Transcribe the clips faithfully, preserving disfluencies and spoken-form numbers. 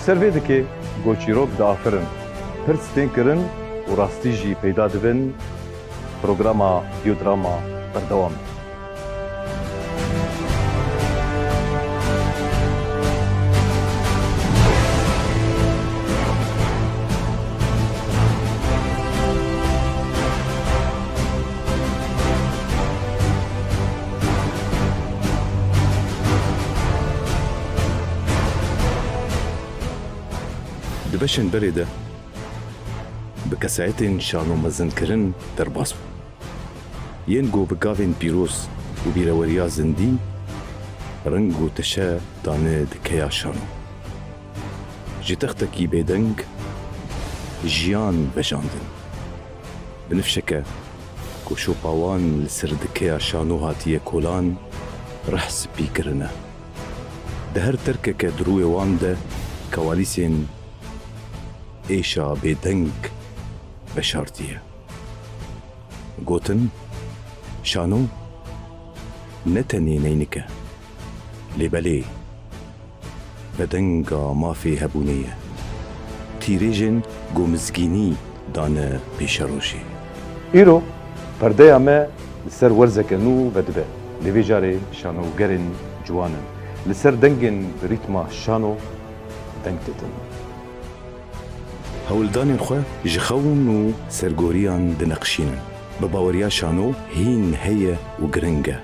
Ser vê dikê go çîrok diafirin, pirs tên kirin û rastî jî peyda dibin, programa Diodrama berdewam e. Di beşên berê de bi kesayetên şano mezinkirin derbas bû. Yên ku bi gavên pîroz û bîreweriya zindî reng û teşe dane dikeya şano. Ji textekî bêdeng jiyan vejandin. Binifşeke ku şopa wan li ser dikeya şano hatiye kolan, reh spî kirine. Di her terkeke di rûyê wan de kewalîsên êşa bêdeng veşartiye. Gotin, şano ne tenê neynik e, lê belê vedenga mafê hebûnê ye. Tîrêjên ku mizgînî dane pêşerojê. Îro perdeya me li ser werzeke nû vedibe. Lê vê carê şanogerên ciwan in. Li ser dengên bi rîtma şano deng didin. Hewldanên xwe ji xewn û sergoriyan dineqşînin. Bi baweriya şano hîn heye û giring e.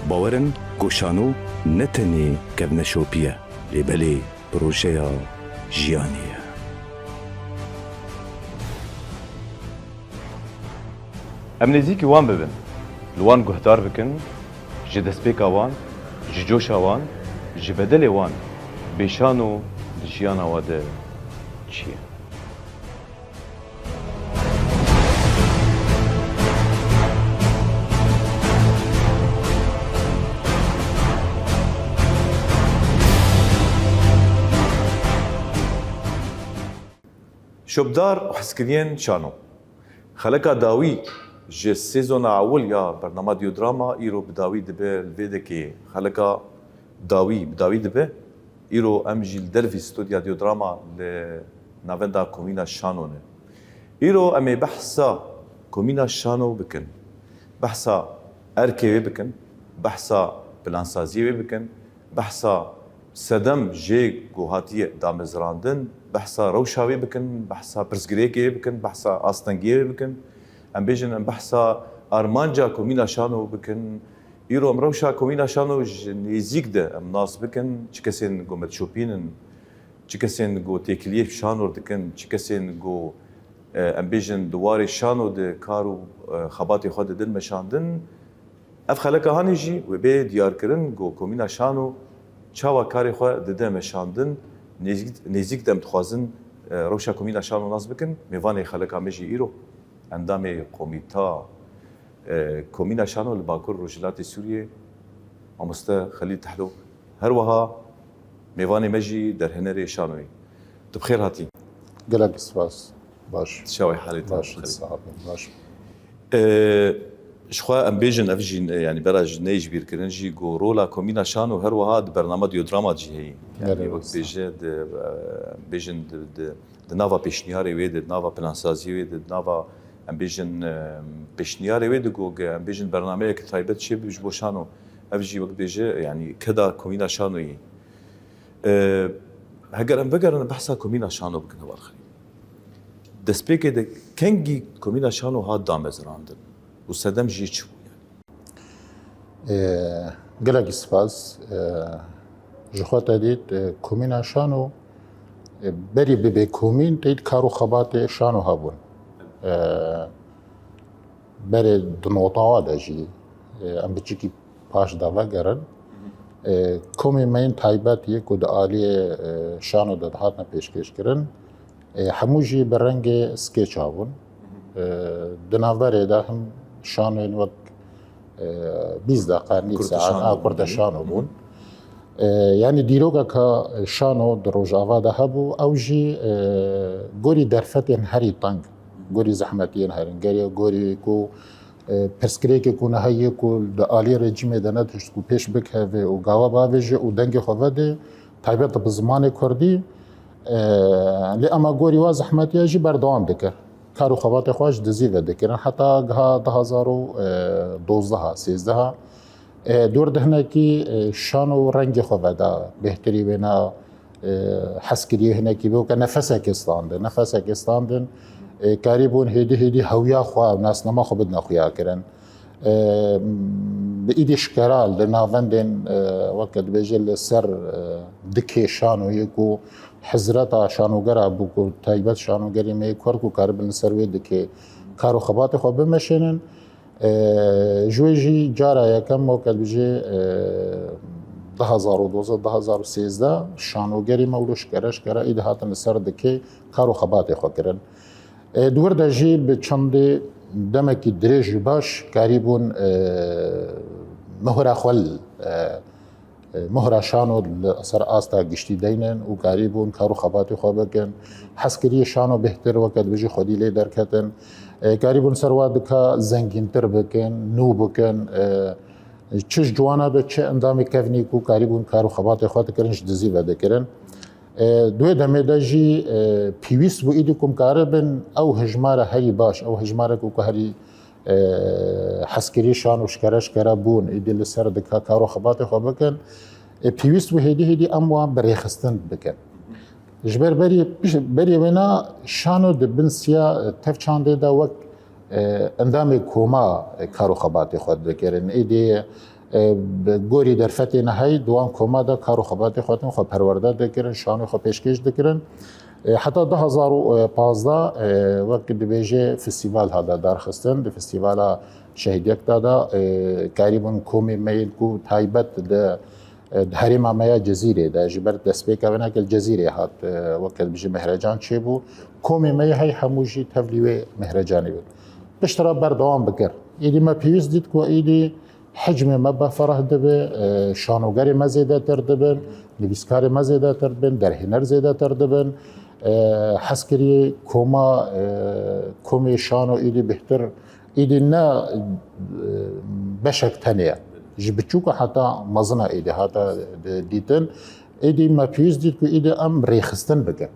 Bawer in ku şano ne tenê kevneşopî ye, lê belê projeya jiyanê ye. Em nêzîkî wan bibin, li wan guhdar bikin, ji destpêka wan, ji coşa wan, ji bedelê wan bê şano di jiyana we de çi ye? Şopdar û hezkiriyên şano. Xeleka dawî ji sezona ewil ya bernama Diodrama îro bi dawî dibe li vê dekê. Xeleka dawî bi dawî dibe. Îro em jî li dervî stûdya Diodrama li navenda komîna şano ne. Îro em ê behsa komîna şano bikin. Behsa erkê wê bikin. Behsa plansaziyê wê bikin. Behsa sedem jê ku hatiye damezrandin, behsa rewşa wê bikin, behsa pirsgirêkê wê bikin, behsa astengiyê wê bikin. Em bêjin, em behsa armanca komîna şano bikin. Îro em rewşa komîna şano ji nêzîk de em nas bikin. Çi kesên ku me dişopînin, çi kesên ku têkiliyê şano dikin, çi kesên ku, e, em bêjin di warê şano de kar û, e, xebatê xwe didin meşandin. Ev xeleka hanê jî wê bê diyarkirin ku komîna şano çawa karê xwe dide meşandin, nêzîk, nêzîk de em dixwazin, e, rewşa komîna şano nas bikin. Mêvanê xeleka me jî îro endamê komîta, e, komîna şano li Bakur Rojhilatê Sûriyê, mamoste Xelîl Tehlo. Her wiha mêvanê me jî derhenerê şanoyê. Tu bi xêr hatî. Gelek spas. Baş. Çawa halê te? Baş, sağ ol. Baş. Ee, ji xwe em bêjin, ev jî, yanî bera ji neyê ji bîr kirin jî, ku rola komîna şano her wiha di bernama Diodrama jî heye. Yanî Gelek wek sağ ol. Bêje di, e, bêjin di, di, di nava pêşniyarê wê de, di nava plansaziyê wê de, di nava, em bêjin, e, pêşniyarê wê de, ku em bêjin bernameyek taybet çêbe ji bo şano. Ev jî wek bêje, yanî keda komîna şanoyê. E, heger em vegerin behsa komîna şano bikin hevalxelî. Destpêkê de kengî komîna şano hat damezrandin û sedem jê çi bû yani? E, gelekî spas. E, ji xwe te dît, e, komîna şano, e, berî bibe komîn, te dît kar û xebatê şano hebûn. E, berê di notawa de jî, e, em biçikî paş de vegerin. E, komê me yên taybet yê ku di aliyê, e, şano de dihatine pêşkêş kirin, e, hemû jî bi rengê skêça bûn. E, di navberê de him şanoyên wek, e, bîst deqa, nîv saet, a, kurteşano bûn. E, yanî dîrokeka şano di Rojava de hebû, ew jî, e, gorî derfetên herî teng, gorî zehmetiyên herin, gerê gorî ku, e, pirsgirêkê ku ne heye ku di aliyê rejîmê de ne tişt ku pêş bikeve û gava bavêje û dengê xwe vede, taybet bi zimanê kurdî, E, lê ema gorî wa zehmetiya jî berdewam dikir. Kar û xebatê xwe ji dizî ve dikirin. Heta giha du hazar û dozdeh, sêzdeh. E, dûr di hinekî, e, şan û rengê xwe veda. Bêhtirî wêna, e, hezkiriyê hinekî bê weke nefesekê standin. Nefesekê standin. E, karîbûn hêdî hêdî hewiya xwe û nasnama xwe bidine xuya kirin. E, bi îdî şikera li navendên, e, weke dibêje li ser, e, dikê şanoyê ku hizreta şanogera bû ku taybet şanogerê me yê ku her ku karibin li ser wê dikê kar û xebatê xwe bimeşênin. E, ji wê jî cara yekem weke dibêje, e, du hazar û dozdeh, du hazar û sêzdeh şanogerê me wilo şikere şikere îdî hatin li ser dikê kar û xebatê xwe kirin. E, di wir de jî bi çendê demekî dirêj û baş karîbûn, e, mohra xwe li, e, e, mohra şano li ser asta giştî deynin û karîbûn kar û xebatê xwe bikin. Hezkiriyê şano bêhtir weke dibêjî xwedî lê derketin. E, karîbûn ser wa dika zengîntir bikin, nû bikin. E, çi ji ciwana be, çi endamê kevnî ku karîbûn kar û xebatê xwe dikirin, ji dizî ve dikirin. E, di wê demê de jî, e, pêwîst bû îdî ku em karibin ew hejmara herî baş, ew hejmara ku, ku herî, e, hezkirî şan û şikere şikere bûn, îdî li ser dika kar û xebatê xwe bikin. E, pêwîst bû hêdî hêdî em wan bi rêxistin bikin. Ji ber berî, berî wêna şano di bin siya tev çandê de wek, e, endamê koma, e, kar û xebatê xwe dikirin. Êdî, e, bi gorî derfetê nehayî di wan koma de kar û xebatê xwe din xwe perwerde dikirin, şanê xwe pêşkêş dikirin. E, heta du hazar û pazdeh, e, wek dibêje festîval hate darxistin. Di festîvala Şehîdiyek de de, e, karîbûn komê me yên ku taybet di, e, di herêma me ya Cezîrê de, ji ber destpêka wêna ke li Cezîrê hat, e, weke dibêje mehrecan çêbû. Komê me yê hey hemû jî tevlî wê mehrecanê bin. Piştre berdewam bikir. Îdî me pêwîst dît ku îdî hicmê me berferah dibe, e, şanogerê me zêdetir dibin, nivîskarê me zêdetir dibin, derhêner zêdetir dibin. E, hezkiriyê koma, e, komê şano îdî bêhtir, îdî ne, e, beşek tenê ye. Ji biçûka heta mezina îdî hate, e, dîtin. Îdî me pêwîst dît ku îdî em rêxistin bikin.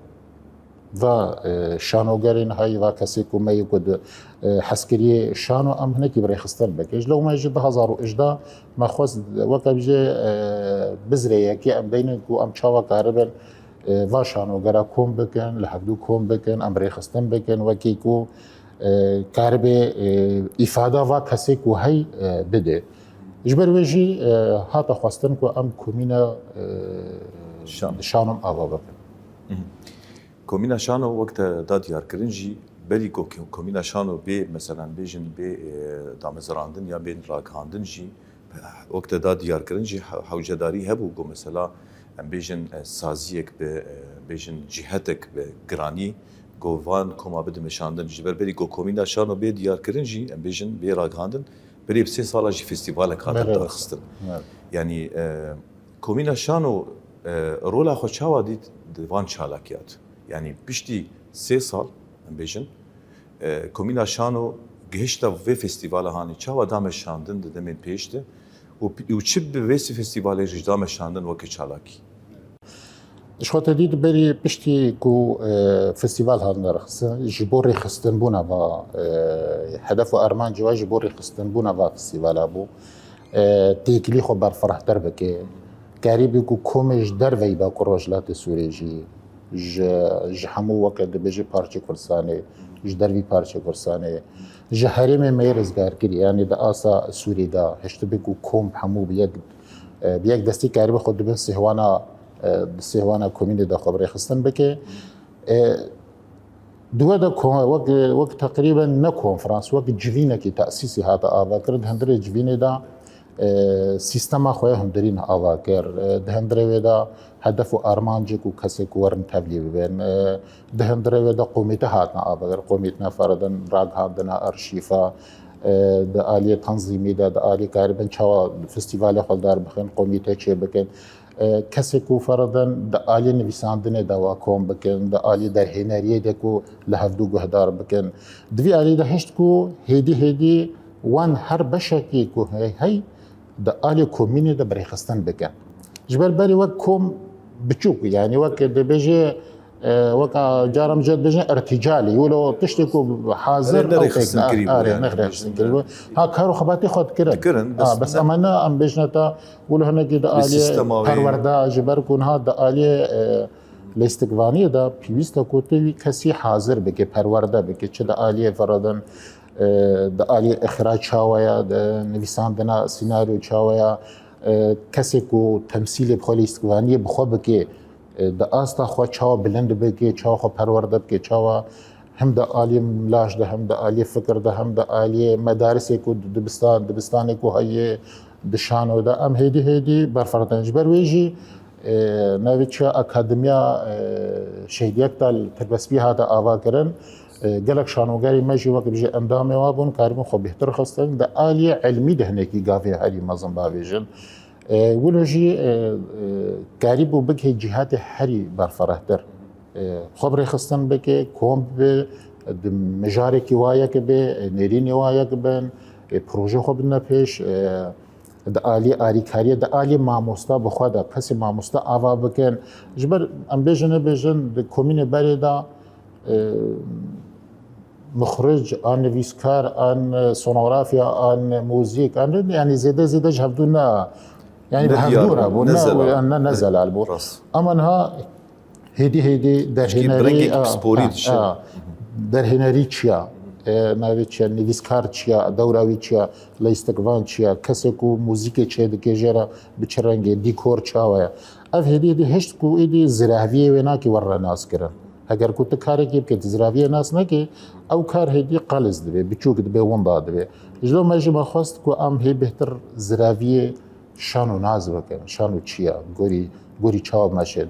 Va, e, şanogerên hay, va kesê ku me yê ku di, e, hezkiriyê şano em hinekî bi rêxistin bikin. Ji lewma jî du hazar û hejdeh me xwest weke bijê, e, bizrê yekê em deynin ku em çawa karibin, e, va şanogera kom bikin, li hevdû kom bikin, em rêxistin bikin, wekî ku, e, karibê, e, îfada va kesê ku hey, e, bidê. Ji ber wê jî, e, hate xwestin ku em komîna, e, Şan. Şanom ava bikin. Mhm. Komîna Şano wek te da diyarkirin jî, berî ku ko-, Komîna Şano bê, meselen, bêjin bê, e, damezrandin ya bên ragihandin jî, wek te da diyarkirin jî, he-, hewcedarî hebû ku mesela, em bêjin, e, saziyek bi, e, bêjin cîhetek bi giranî ku van koma bidime şandin. Ji ber berî ku Komîna Şano bê diyarkirin jî, em bêjin bê ragihandin, berê bi sê sala jî festîvalek hate Merhaba. Darxistin. Merhaba. Yanî, e, Komîna Şano, e, rola xwe çawa dît di van çalakiyat? Yanî piştî sê sal, em bêjin, e, Komîna Şano gihişta vê festîvala hanê çawa da meşandin di demên pêş de û, û çi bi vê sê festîvalê jî da meşandin weke çalakî? Ji xwe te dît berî piştî ku, e, festîval hat nerxistin, ji bo rêxistinbûna va, e, hedef û armancê we ji bo rêxistinbûna va festîvala bû. E, têkilî xwe berfirehtir bike. Karîbû ku komê ji derveyî Bakur Rojhilatê Sûriyê jî, ji, ji hemû weke dibêje parçê Kurdistanê, ji dervî parçê Kurdistanê, ji herêmê me yê rizgarkirî, yanî di asta Sûrî de, hiştibê ku kom hemû bi yek, e, bi yek destî karîbû xwe di bin sêhwana, e, di sêhwana komînê de xwe bi rêxistin bike. E, Di we de ko-, wek, wek teqrîben ne konferans, wek civînekî tesîsî hate avakirin. Di hundirê civînê de, e, sîstema xwe ya hundirîn ava kir. E, di hundirê wê de hedef û armancê ku kesê ku werin tevlî bibin. E, di hundirê wê de komîte hatine avakir. Komîtine feredin ragihandina arşîfa, e, di aliyê tenzîmî de, di aliyê karibin çawa festîvalê xwe li dar bixin, komîte çê bikin. E, kesê ku feredin di aliyê nivîsandinê de wa kom bikin, di aliyê derhêneriyê de ku li hevdû guhdar bikin. Di vî aliyê de hişt ku hêdî hêdî wan her beşekî ku hey hey di aliyê komînê de birêxistin bikin. Ji ber berî wek kom biçûk, yanî wek dibêje, E, weka cara min jê dibêjin irtîcalî, wilo tiştê ku hazir Erê, ne ew rêxistin pêk kirî bû, arê, yani. Ne rêxistin kirî bû. Ha, kar û xebatê xwe dikirin. Dikirin, Ha, bes bes ne- ama ne, em bêjine te, wilo hinekî di Bi aliyê sîstema wê. perwerda, ji ber ku niha di aliyê, e, lêstikvaniyê de pêwîst e ku tu wî kesî hazir bike, perwerde bike, çi di aliyê feredin, e, di aliyê îxrac çawa ye, di nivîsandina sînaryo çawa ye, e, kesê ku temsîlê bi xwe lêstikvaniyê bi xwe bike, e, di asta xwe çawa bilind bike, çawa xwe perwerde bike, çawa hem di aliyê milaj de, hem di aliyê fikir de, hem di aliyê medarisê ku di dibistan, dibistanê ku heye, di şano de. Em hêdî hêdî berfirehtin. Ji ber wê jî, e, navê çiya akademiya, e, Şehîd Yekta li Tirbespî hate avakirin. E, gelek şanogerî me jî wek bijî endamê wa bûn, karibûn xwe bêhtir xistin. Di aliyê ilmî de hinekî gavê herî mezin bavêjin. E, wilo jî, e, e, karîbû bigihê cîhatê herî berfirehtir. E, xwe bi rêxistin bike, kom bibe, di mijarekî wa yek be, e, nêrînê wa yek bin, e, proje xwe bidine pêş, e, di aliyê alîkariyê, di aliyê mamosta bi xwe de, kesê mamosta ava bikin. Ji ber em bêjin nebêjin, di komînê berê de, e, muxric, an nivîskar, an sonografya, an muzîk, an, yani zêde zêde ji hevdû ne, yani bi Ne diyar hevdû re bû, bû, ne ne, zelal. ne, ne zelal bû. Rast. Ama niha hêdî hêdî Tişkî derhênerî, rengekî a, pisporî a, dişe. a, derhênerî çiya, e, navê çiya, nivîskar çiya, dewra wî çiya, leyistikvan çiya, kesê ku muzîkê çêdike jê re bi çi rengê, dîkor çawa ye. Ev hêdî hêdî hişt ku êdî ziraviyê wê nakî were nas kirin. Heger ku tu karekî bikî, tu ziraviyê nas nekî, ew kar hêdî qeliz dibe, biçûk dibe, winda dibe. Ji lo me jî me xwest ku em hê bêhtir ziraviyê şano nas bikin. Şano çi ye? Gorî, gorî çawa meşin?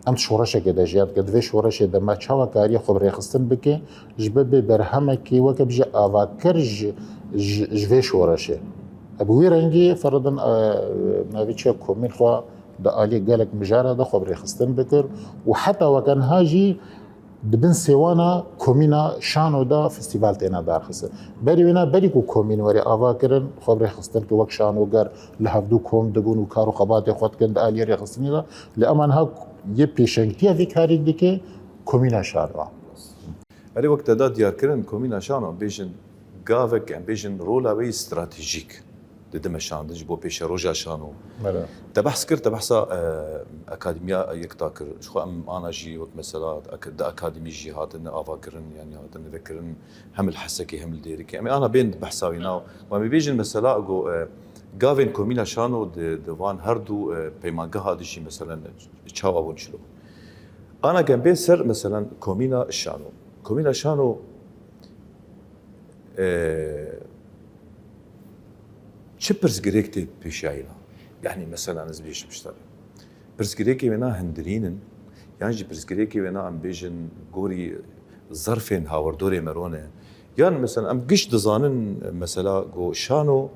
Em şoreşekê de jiyan dikin. Di vê şoreşê de me çawa kariye xwe bi rêxistin bike, ji ber bê berhemekî weke bijî avakir ji, ji, ji vê şoreşê. Bi wî rengî, feredin, e, me vê çiya komîn xwe di aliyê gelek mijara de xwe bi rêxistin bikir û heta weke niha jî di bin sêwana komîna Şano de festîval têne darxistin. Berî wêna, berî ku komîn were ava kirin, xwe bi rêxistin ku wek şanoger li hevdû kom dibûn û kar û xebatê xwe dikin di aliyê rêxistinê de. Lê ema niha yê pêşengtiya vê karî dike komîna Şano. Erê, wek te da diyarkirin, komîna Şano, em bêjin gavek, em bêjin rola wê stratejîk dide meşandin ji bo pêşeroja Şano. Bele. Te behs kir, te behsa, e, akademiya Yekta kir. Ji xwe em ana jî wek mesela ak-, di akademî jî hatine avakirin, yani hatine vekirin, hem li Hesekê hem li Dêrikê. Em ê ana bên behsa wî na. Em ê bêjin mesela ku, e, gavên komîna Şano di, di van her du, e, peymangeha de jî mesela çawa bûn çilo. Ana ke em bên ser mesela komîna Şano. Komîna Şano, e, çi pirsgirêk tê pêşiyayîna? Yani mesela ez bêjim işte. Pirsgirêkê wêna hindirîn in, yan jî pirsgirêkê wêna em bêjin gorî zerfên hawirdorê me rone. Yan mesela em giş dizanin mesela ku Şano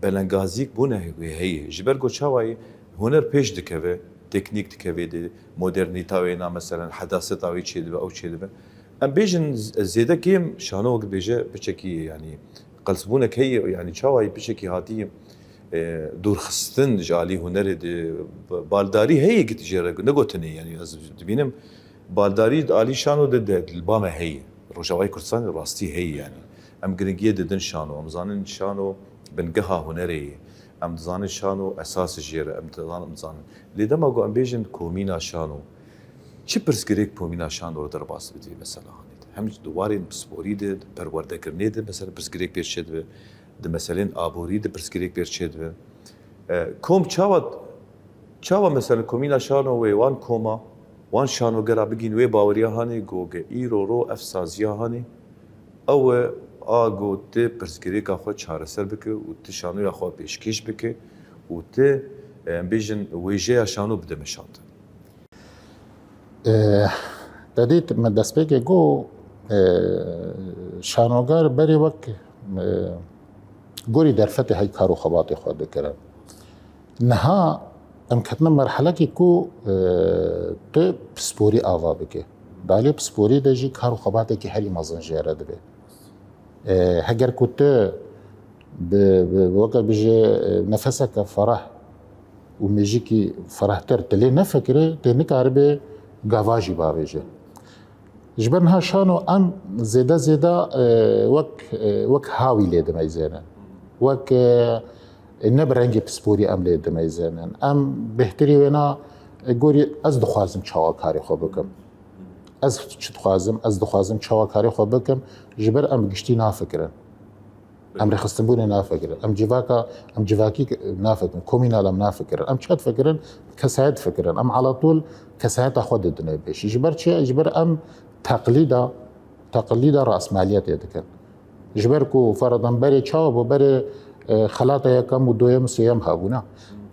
belengazîk bûne wê heye. Ji ber ku çawayî huner pêş dikeve, teknîk dikeve de, modernîta wêna mesela hedaseta wê çêdibe, ew çêdibe. Em bêjin z-, zêde kêm Şano wek bêje piçekî, yani qelsbûnek heye, yani çawayî piçekî hatî, e, dûrxistin ji alî hunerê de, ba-, baldarî heye git jê re, ne gotinê, yani ez dibînim baldarî di alî Şano de, de li ba me heye. Rojavayê Kurdistanê rastî heye yani. Em giringiyê didin Şano. Em zanin Şano bingeha hunerê ye. Em dizanin Şano esas jê re. Em dizanin, em dizanin. Lê dema ku em bêjin komîna Şano, çi pirsgirêk komîna Şano li derbas bidî mesela hanê? Hem di warên pisporî de, di perwerdekirinê de mesela pirsgirêk pêş çêdibe, di meselên aborî de pirsgirêk pêş çêdibe. E, kom çawa, çawa mesela komîna Şano wê wan koma, wan şanogera bigîn wê baweriya hanê, ku ge îro ro ev saziya hanê, ew e a ku ti pirsgirêka xwe çareser bike û ti şanoya xwe pêşkêş bike û ti, e, em bêjin wêjeya Şano bide meşandin. E, te dît min destpêkê got, e, şanoger berê wek, e, gorî derfetê hey kar û xebatê xwe dikirin. Niha em ketine merhelekê ku, e, tu pisporî ava bike. Dalê pisporî de jî kar û xebatekî herî mezin jê re dibe. E, heger ku tu bi, bi, weke bijê, e, nefeseke ferah û mêjikî ferahtir tu lê nefikirî, tu nikaribê gava jî bavêjî. Ji ber niha şano em zêde zêde e, wek e, wek hawî lê dimeyzênin. Wek e, ne bi rengê pisporî em lê dimeyzênin. Em bêhtirî wêna e, gorî ez dixwazim çawa karê xwe bikim. Ez çi dixwazim? Ez dixwazim çawa karê xwe bikim? Ji ber em bi giştî nafikirin. Em rêxistinbûnê nafikirin. Em civaka, em civakî nafikirin. Komînal em nafikirin. Em çi difikirin? Kesayet difikirin. Em alatûl kesayeta xwe didine pêşî. Ji ber çi? Ji ber em teqlîda, teqlîda rasmaliyetê dikin. Ji ber ku feradan berê çawa bû, berê e, xelata yekem û doyem û sêyem hebûna.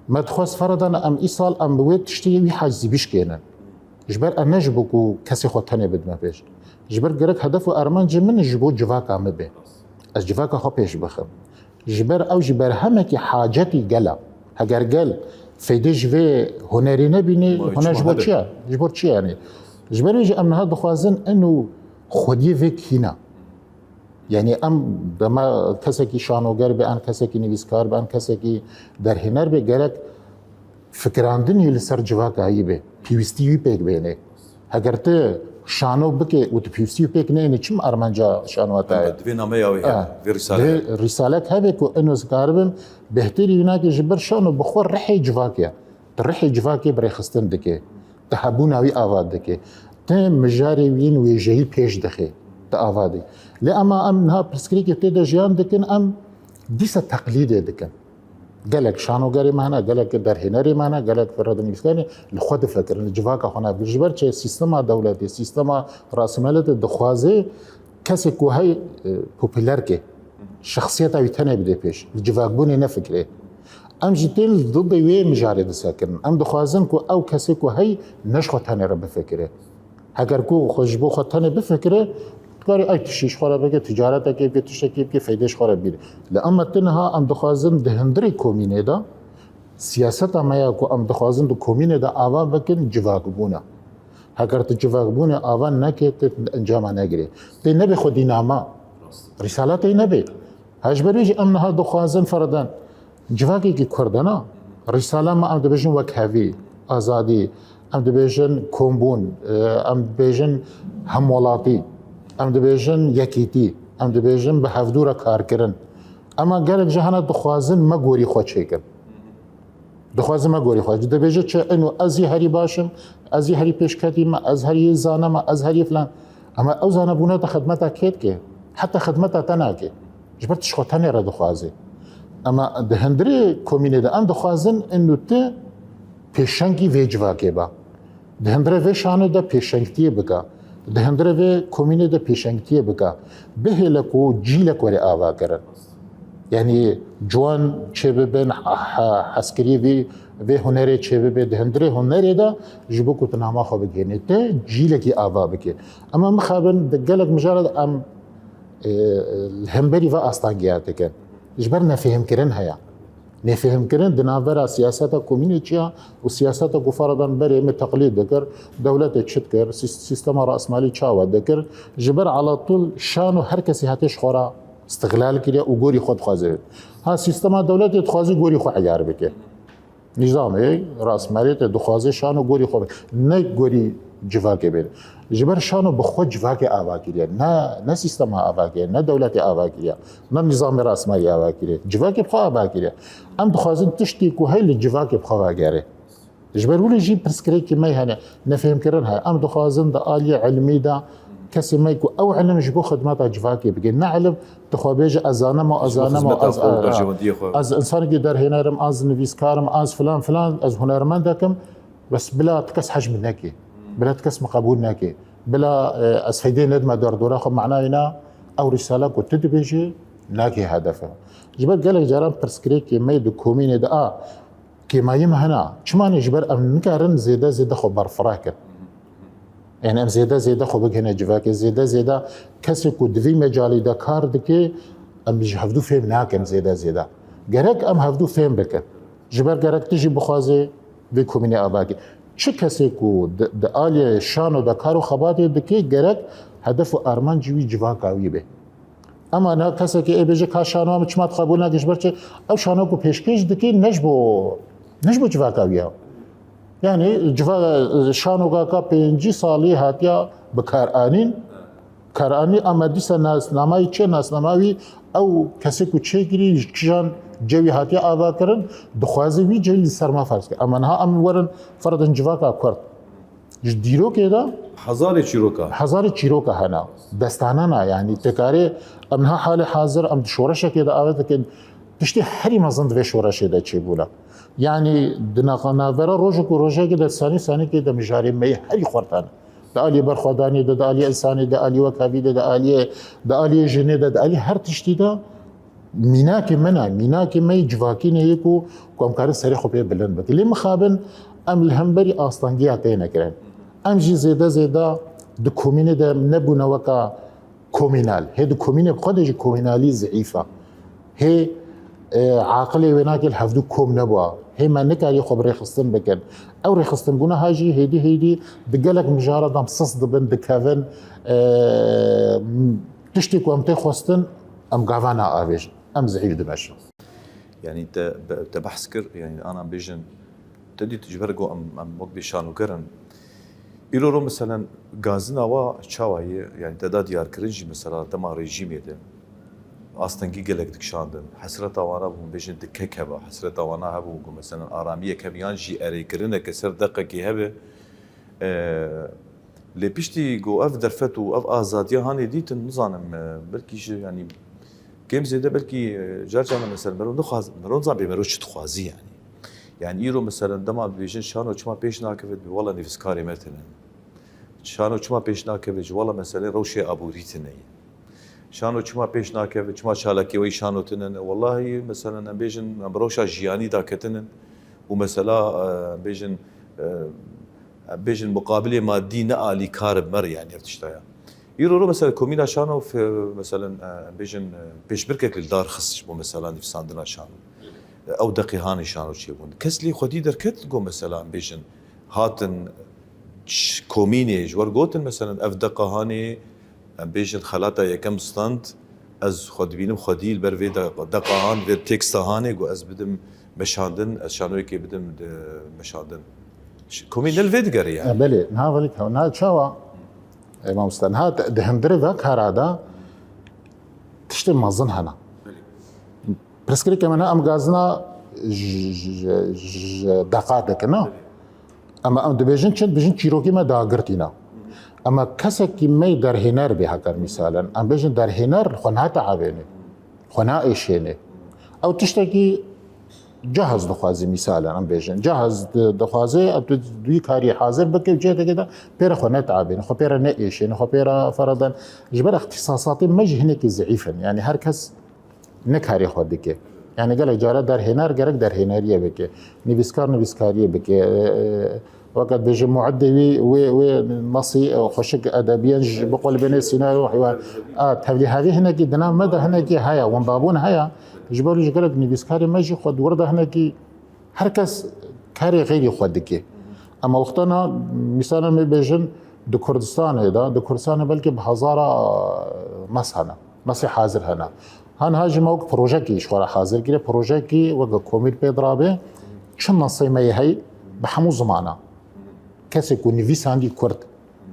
Me dixwest feradan em îsal em bi wê tiştê wî hacî bişkênin. Ji ber em ne ji bo ku kesê xwe tenê bidime pêş. Ji ber gerek hedef û armancê min ji bo civaka min be. Ez civaka xwe pêş bixim. Ji ber ew jî berhemekî hacetî gel e. Heger gel feydê ji vê hunerê nebîne, huner ji bo çi ye? Ji bo çi ye yanî? Ji ber wê jî em niha dixwazin eno xwediyê vê kîna. Yanî em dema kesekî şanoger be, an kesekî nivîskar be, an kesekî derhêner be, gerek fikirandinî li ser civaka wî be, pêwîstî wî pêk bêne. Heger tu şano bike û tu pêwîstî wî pêk neyne, çi armanca şanoa te ye? Divê nameya wê hebe, vê risale. Divê risalek hebe ku eno zikaribin bêhtirî wî nake ji ber şano bi xwe rihê civakê ye. Tu rihê civakê bi rêxistin dike. Tu hebûna wî ava dike. Tu mijarê wî yên wêjeyî pêş dixê. Tu ava dike. Lê ema em niha pirsgirêkê tê de jiyan dikin, em dîsa teqlîdê dikin. Gelek şanogerê me hene, gelek derhênerê me hene, gelek radinivîskarê li xwe difikirin, li civaka xwe nafikirin. Ji ber çi sîstema dewletê, sîstema rasmaliyetê dixwaze kesê ku hey e, popülerkê, şexsiyeta wî tenê bide pêş, li civakbûnê nefikirê. Em jî tên li didê wê mijarê disekirin. Em dixwazin ku ew kesê ku hey ne ji xwe tenê re bifikire. Heger ku xwe ji bo xwe tenê bifikire, dikarî ew tiştî ji xwe re bike, ticaretekê bike, tiştekê bike, feydê ji xwe re bîre. Lê ema tu niha em dixwazin di hundirê komînê de siyaseta me ya ku em dixwazin di komînê de ava bikin, civakbûn e. Heger tu civakbûnê ava neke, tu encama negirê. Tê nebe xwedî nama. Risala tê nebe. Ha ji ber wê jî em niha dixwazin feradan civakekî Kurd e na. Risala me em dibêjin wekhevî, azadî, em dibêjin kombûn, e, em dibêjin hemwelatî, em dibêjin yekîtî, em dibêjin bi hevdû re karkirin. Ema gelek jî hene dixwazin me gorî xwe çêkin. Dixwazin me gorî xwe. Dibêje çi eno ez yê herî baş im, ez yê herî pêşketî me, ez herî zane me, ez herî filan. Ema ew zanebûna te xidmeta kê dike? Heta xidmeta te nake. Ji ber tu ji xwe tenê re dixwazî. Ema di hundirê komînê de em dixwazin eno tu pêşengî vê civakê be. Di hundirê vê şanê de pêşengtiyê bike. Di hundirê vê komînê de pêşengtiyê bike. Bihêle ku cîlek were avakirin. Yanî ciwan çêbibin, he-, he-, hezkirî vî, vê hunerê çêbibe. Di hundirê hunerê de ji bo ku tu nama xwe bigihînî, tu cîlekî ava bike. Ema mixabin di gelek mijara de em, e, li hemberî ve astengî dikin. Ji ber nefêhimkirin heye. Nefêhimkirin di navbera siyaseta komînê çi ya û siyaseta ku feradan berê me teqlîd dikir, dewletê çi dikir, sîs-, sîstema rasmalî çawa dikir, ji ber alatûl şan û her kesî hate ji xwe re îstixlal kiriye û gorî xwe dixwaze. Ha sîstema dewletê dixwaze gorî xwe eyar bike. Nîzamê rasmaliyetê dixwaze şano gorî xwe be, ne gorî civakê bê. Ji ber şano bi xwe civakê ava kiriye, ne, ne sîstema ava kiriye, ne dewletê ava kiriye, ne nîzamê rasmalî ava kiriye. Civakê bi xwe ava kiriye. Em dixwazin tiştê ku hey li civakê bi xwe vegere. Ji ber wilo jî pirsgirêkî me hene, nefêhmkirin heye. Em dixwazin di aliyê ilmî de kesê me ku ew ilim ji bo xidmeta civakê bike. Ne ilim tu xwe bêje ez zanim û ez zanim û ez, ez, ez insanekî derhêner im, ez nivîskar im, ez filan filan, ez hunermendek im. Bes bila tu kes hej min neke. Bila tu kes min qebûl neke. Bila, e, ez feydê nedime derdora xwe, manayê na ew risale ku tu dibêjî nake hedefe. Ji ber gelek caran pirsgirêkê me di komînê de a kêmayî me hene. Çima ne? Ji ber em nikarin zêde zêde xwe berfireh kin. Yanî em zêde zêde xwe bigihine civakê, zêde zêde kesê ku di vî mecalî de kar dike, em ji hevdû fêm nakin zêde zêde. Gerek em hevdû fêm bikin. Ji ber gerek tu jî bixwazê vê komînê ava kî. Çi kesê ku di, di aliyê şano de kar û xebatê dike, gerek hedef û armancî wî civaka wî be. Ema niha kesekî ê bêje ka şanoya min çima tu qebûl nake, ji ber çi ew şano ku pêşkêş dike ne ji bo, ne ji bo civaka wî ya. Yani civa şanogaka pêncî salî hatiya bikaranîn. Karanî ama dîsa nasnamayî çê nasnama wî ew kesê ku çêkirî ji kijan cewî hatiye ava kirin, dixwaze wî cewî li ser me ferz kir. Ama niha em werin ferdin civaka Kurd. Ji dîrokê de Hezarê çîroka. Hezarê çîroka hene. Destanana yani tekarê em niha halê hazir em di şoreşekê de ave dikin. Tiştê herî mezin di vê şoreşê de çêbûne. Yani di navbera rojek û rojekê de sanî sanîkê de mijarê me yê herî xurt hene. Di aliyê berxwedanê de, di aliyê însanê de, aliyê wekhevî de, di aliyê di aliyê jinê de, di aliyê her tiştî de mînakê min e, mînakê me yê civakî ne yê ku ku em karin serê xwe pê bilind bikin. Lê mixabin em li hemberî astengiya têne kirin. Em jî zêde zêde di komînê de nebûne weka komînal. Hê di komînê bi xwe de jî komînalî zîîf e. Hê e, aqilê wê nake li hevdû kom nebûa. Hê me nikarî xwe bi rêxistin bikin. Ew rêxistinbûna ha jî hêdî hêdî di gelek mijara de em sist dibin, dikevin. E, tiştê ku em tê xwestin, em gava naavêjin. Em zehîf dimeşin. Yani te, te behs kir, yani ana bêjin, te dît ji ber ku em, em wek bê şanoger in. Îro ro meselen gazina wa çawa ye, yani te da diyarkirin jî mesela dema rejîmê de astengî gelek dikişandin. Hesreta wana bû, bêjin dike keva, hesreta wana hebû ku meselen aramiyek hebû yan jî erêkirineke ser deqekê hebe. E, Lê piştî ku ev derfet û ev azadiya hanê dîtin, nizanim, e, belkî ji, yanî kêm zêde belkî, e, car caran mesela mero nixwaz, mero nizan bê mero çi dixwazî yanî. Yanî îro mesela dema dibêjin şano çima pêş nakeve, dibê wela nivîskarê me tune. Şano çima pêş nakeve, ji wela meselê rewşê aborî tune ye. Şano çima pêş nakeve, çima çalakiyê wê şano tune ne? Wellahî mesela em bêjin em bi rewşa jiyanî daketinin û mesela, e, em bêjin, e, em bêjin muqabilê madî ne alîkar bi me re, yanî ev tişta ya. Îro ro mesela komîna şano fe-, mesela, e, em bêjin, e, pêşbirkek li dar xist ji bo mesela nivîsandina şano. E, ew deqê hanê şano çêbûn. Kes lê xwedî derket, got mesela em bêjin hatin ş-, komînê ji wer gotin mesela ev deqa hanê, em bêjin xelata yekem stand, ez xwe dibînim xwedî li ber vê de-, deqa han, vê teksta hanê, got ez bidim meşandin, ez şanoyekê bidim de meşandin. Ş-, komîn ne li vê digere yani. E, belê, niha velik, niha çawa? E, mamoste, niha di, di hundirê ve kara de tiştê mezin hene. Pirsgirêkê me ne em gazina ji, ji, ji, ji deqa dikin, ne? Ama em dibêjin çi? Dibêjin çîrokî me dagirtîne. Ama kesekî me derhêner bê heker mîsalen. Em bêjin derhêner xwe nate avênê. Xwe naêşênê. Ew tiştekî cehaz dixwazî mîsalen em bêjin. Cehaz di-, dixwazê ew tu duî karî hazir bike û cihê de pê re xwe nete avênê. Xwe pê re neêşênê. Xwe pê re fereden. Ji ber ixtîsasatê me jî hinekî zîîf in. Yani her kes nikarî xwe dike. Yani gelek cara derhêner gerek derhêneriyê bike. Nivîskar nivîskariyê bike. E, e, weke dibêje muedê wî wê, wê nasî, e, xweşik edebiyen ji biqolbênê sînaryo heywan. A, tevlîhevî hinekî di nav me de hinekî heye, wendabûn heye. Ji ber ji gelek nivîskarê me jî xwe di wir de hinekî Her kes karê xeyrî xwe dike. Ema wextana, mîsala me bêjin, di Kurdistanê de, di Kurdistanê belkî bi hezara mes hene. Mesê hazir hene. Hanha jî me wek projekî ji xwe re hazir kiriye. Projekî weke komîr pê dirabe, çi mesê me yê hey bi hemû zimana. Kesê ku nivîsandî Kurd,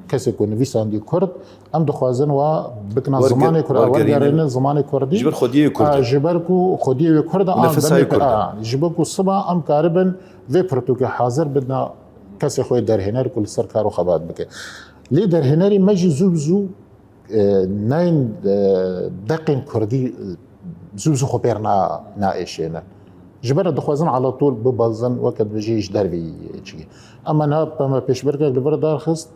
Kesê ku nivîsandî Kurd, em dixwazin wa bikna Werge-, zimanê Kurd, wergerînin. Wergerînin zimanê Kurdî. Ji ber xwediyê Kurd e. A, ji ber ku xwediyê wê Kurd e, Û a, nefesayê demê Kurd e. A, ji bo ku siba em karibin vê pirtûkê hazir bidna kesê xwe yê derhêner ku li ser kar û xebat bike. Lê derhênerî me jî zû bi zû, e, nayên, e, deqên Kurdî, e, zû bi zû xwe pê re na-, naêşêne. Ji ber dixwazin ala tol bibezin, weke dibêjî ji dervî çi. Ema niha me pêşbirkek li vir derxist,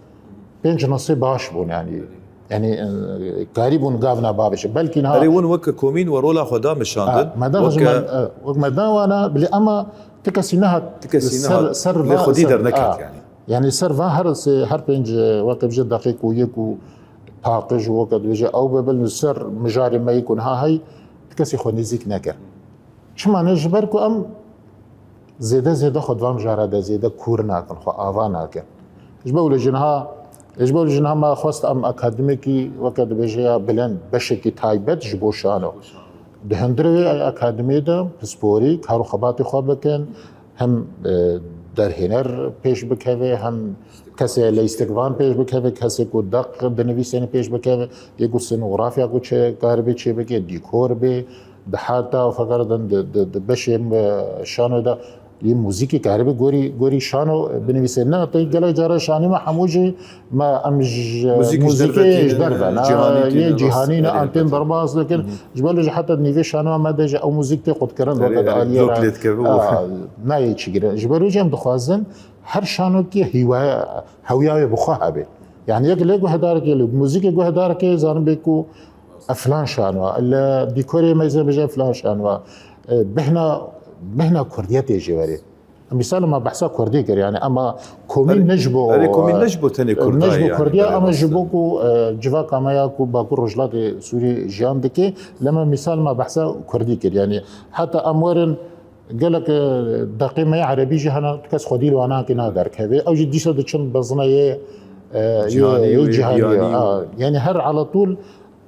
pênc nesê baş bûn, yanî, yanî, e, karî bûn gavna bavêje. Belkî niha Erê, hûn weke komîn we rola xwe da meşandin. Ha, me da Weke hejman, e, wek me da wana, bilê ema ti kesî nehat Ti kesî ser, nehat. ser Lê va-, xwedî ser, derneket ha. yanî. Yanî ser va her sê, her pênc, e, weke bije deqîq û yek û paqij û weke dibêje ew bibin li ser mijarê me yek û niha hey, ti kesî xwe nêzîk nekir. Çima ne? Ji ber ku em zêde zêde xwe di van mijara de zêde kûr nakin, xwe ava nakin. Ji ber wilo jî niha, ji ber wilo jî niha me xwest em akademîkî weke dibêje ya bilind, beşekî taybet ji bo şano. Di hundirê wê akademiyê de pisporî kar û xebatê xwe bikin, hem, e, derhêner pêş bikeve, hem kesê leyîstikvan pêş bikeve, kesê ku deq dinivîsêne pêş bikeve, yê ku sînografya ku çi karibê çê bike, dîkor bê, di heta û feqeredin di, di, di beşê, e, şano de yê muzîkê karibê gorî, gorî şano binivîsê. Ne, tê gelek cara şanî me hemû jî me em ji Muzîk ji muzîkê derve tînin, ji derve ne, cîhanî yê tînin, cîhanî ne, rast, em tên erê, derbas dikin. Ji ber wê jî heta nîvê şanoya me de jî ew muzîk tê qutkirin, Erê, weke di erê, aliyê blok re, lê dikeve û a, nayê çi girin. Ji ber wê jî em dixwazin her şanokê hîwaye, hewiya wê bi xwe hebe. Yani yek lê guhdarkê, li muzîkê guhdarkê zanibê ku ev filan şano, li dîkorê meyze bêje filan şano, e, bihna, bihna kurdiyetê jî werê. Mîsal, me behsa kurdî kir, yani, ema komîn Erê, ne ji bo, erê, komîn ne ji bo tenê e, kurda ne ji bo ye, yani, kurdiya, belê, ama ji rast e. Bo ku, e, civaka me ya ku Bakur Rojhilatê Sûrî jiyan dike, lê me mîsal me behsa kurdî kir, yani, heta em werin gelek, e, deqê me ya erebî jî hene, tu kes xwedî li wana ki naderkeve, ew jî dîsa diçin bezineyê, e, Cîhanî yê, û yê yê cîhanî, cîhanî û a, yani, her alatûl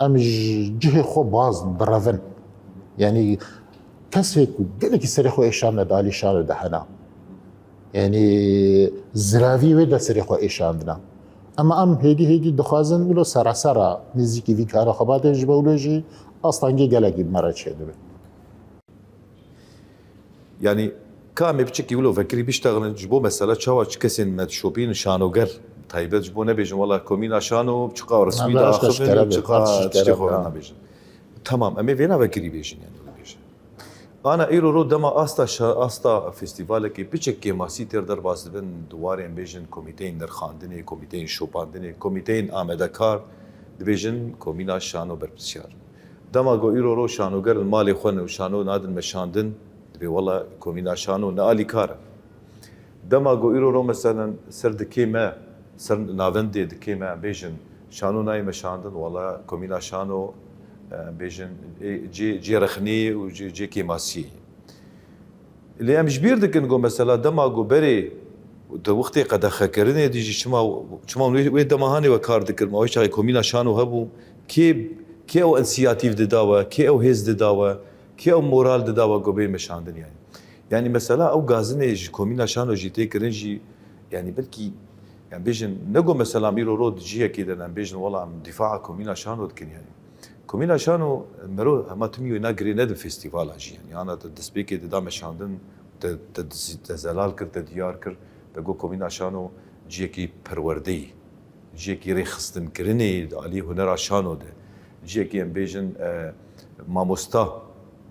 em ji cihê xwe baz direvin. Yani, kesê ku gelekî serê xwe êşandine di alî şanê de hene. Yani, ziravî wê de serê xwe êşandine. Ema em hêdî hêdî dixwazin wilo serasera nêzîkî vî kara xebatê ji bo wilo jî astengê gelekî bi me re çêdibe. Yani, ka em ê piçekî wilo vekirî biştexilin ji bo mesela çawa çi kesên me dişopînin şanoger taybet ji bo nebêjin wela komîna şano çiqa resmî Ha, diaxivin, çiqa tiştê xwe ha. Nabêjin. Tamam, em ê vêna vekirî bêjin, yani, wilo bêjin. Ana îro ro dema asta şa-, asta festîvalekê piçek kêmasî têr derbas dibin, di warê em bêjin komîteyên nirxandinê, komîteyên şopandinê, komîteyên amadekar, dibêjin komîna şano berpirsiyar. Dema ku îro ro şanoger li malê xwe ne û şano nadin meşandin, dibê wela komîna şano ne alîkar e. Dema ku îro ro meselen ser dikê me, ser navendê dikê me, em bêjin şano nayê meşandin, wela komîna şano, e, bêjin, ê, cê, cê rexnê û cê, cê kêmasiyê. Lê em ji bîr dikin ku mesela dema ku berê di wextê qedexekirinê dî jî çima, çima wê, wê dema hanê we kar dikir, ma wê çaxê komîna şano hebû, kê, kê ew însiyatîf dida we, kê ew hêz dida we, kê ew moral dida we ku bê meşandin yani. Yani mesela ew gazinê ji komîna şano jî tê kirin jî, yani belkî, yani bêjin, ne ku mesela em îro ro di cihekê de ne, em bêjin wela em dîfaa komîna şano dikin yani. Komîna şano mero hema timî wê nagirê ne di festîvala jî yani. Ana te destpêkê dida meşandin, te, te, te zelal kir, te diyar kir, te got komîna şano cihekî perwerdeyî, cihekî rêxistinkirinê di alî hunera şano de, cihekî em bêjin, e, mamosta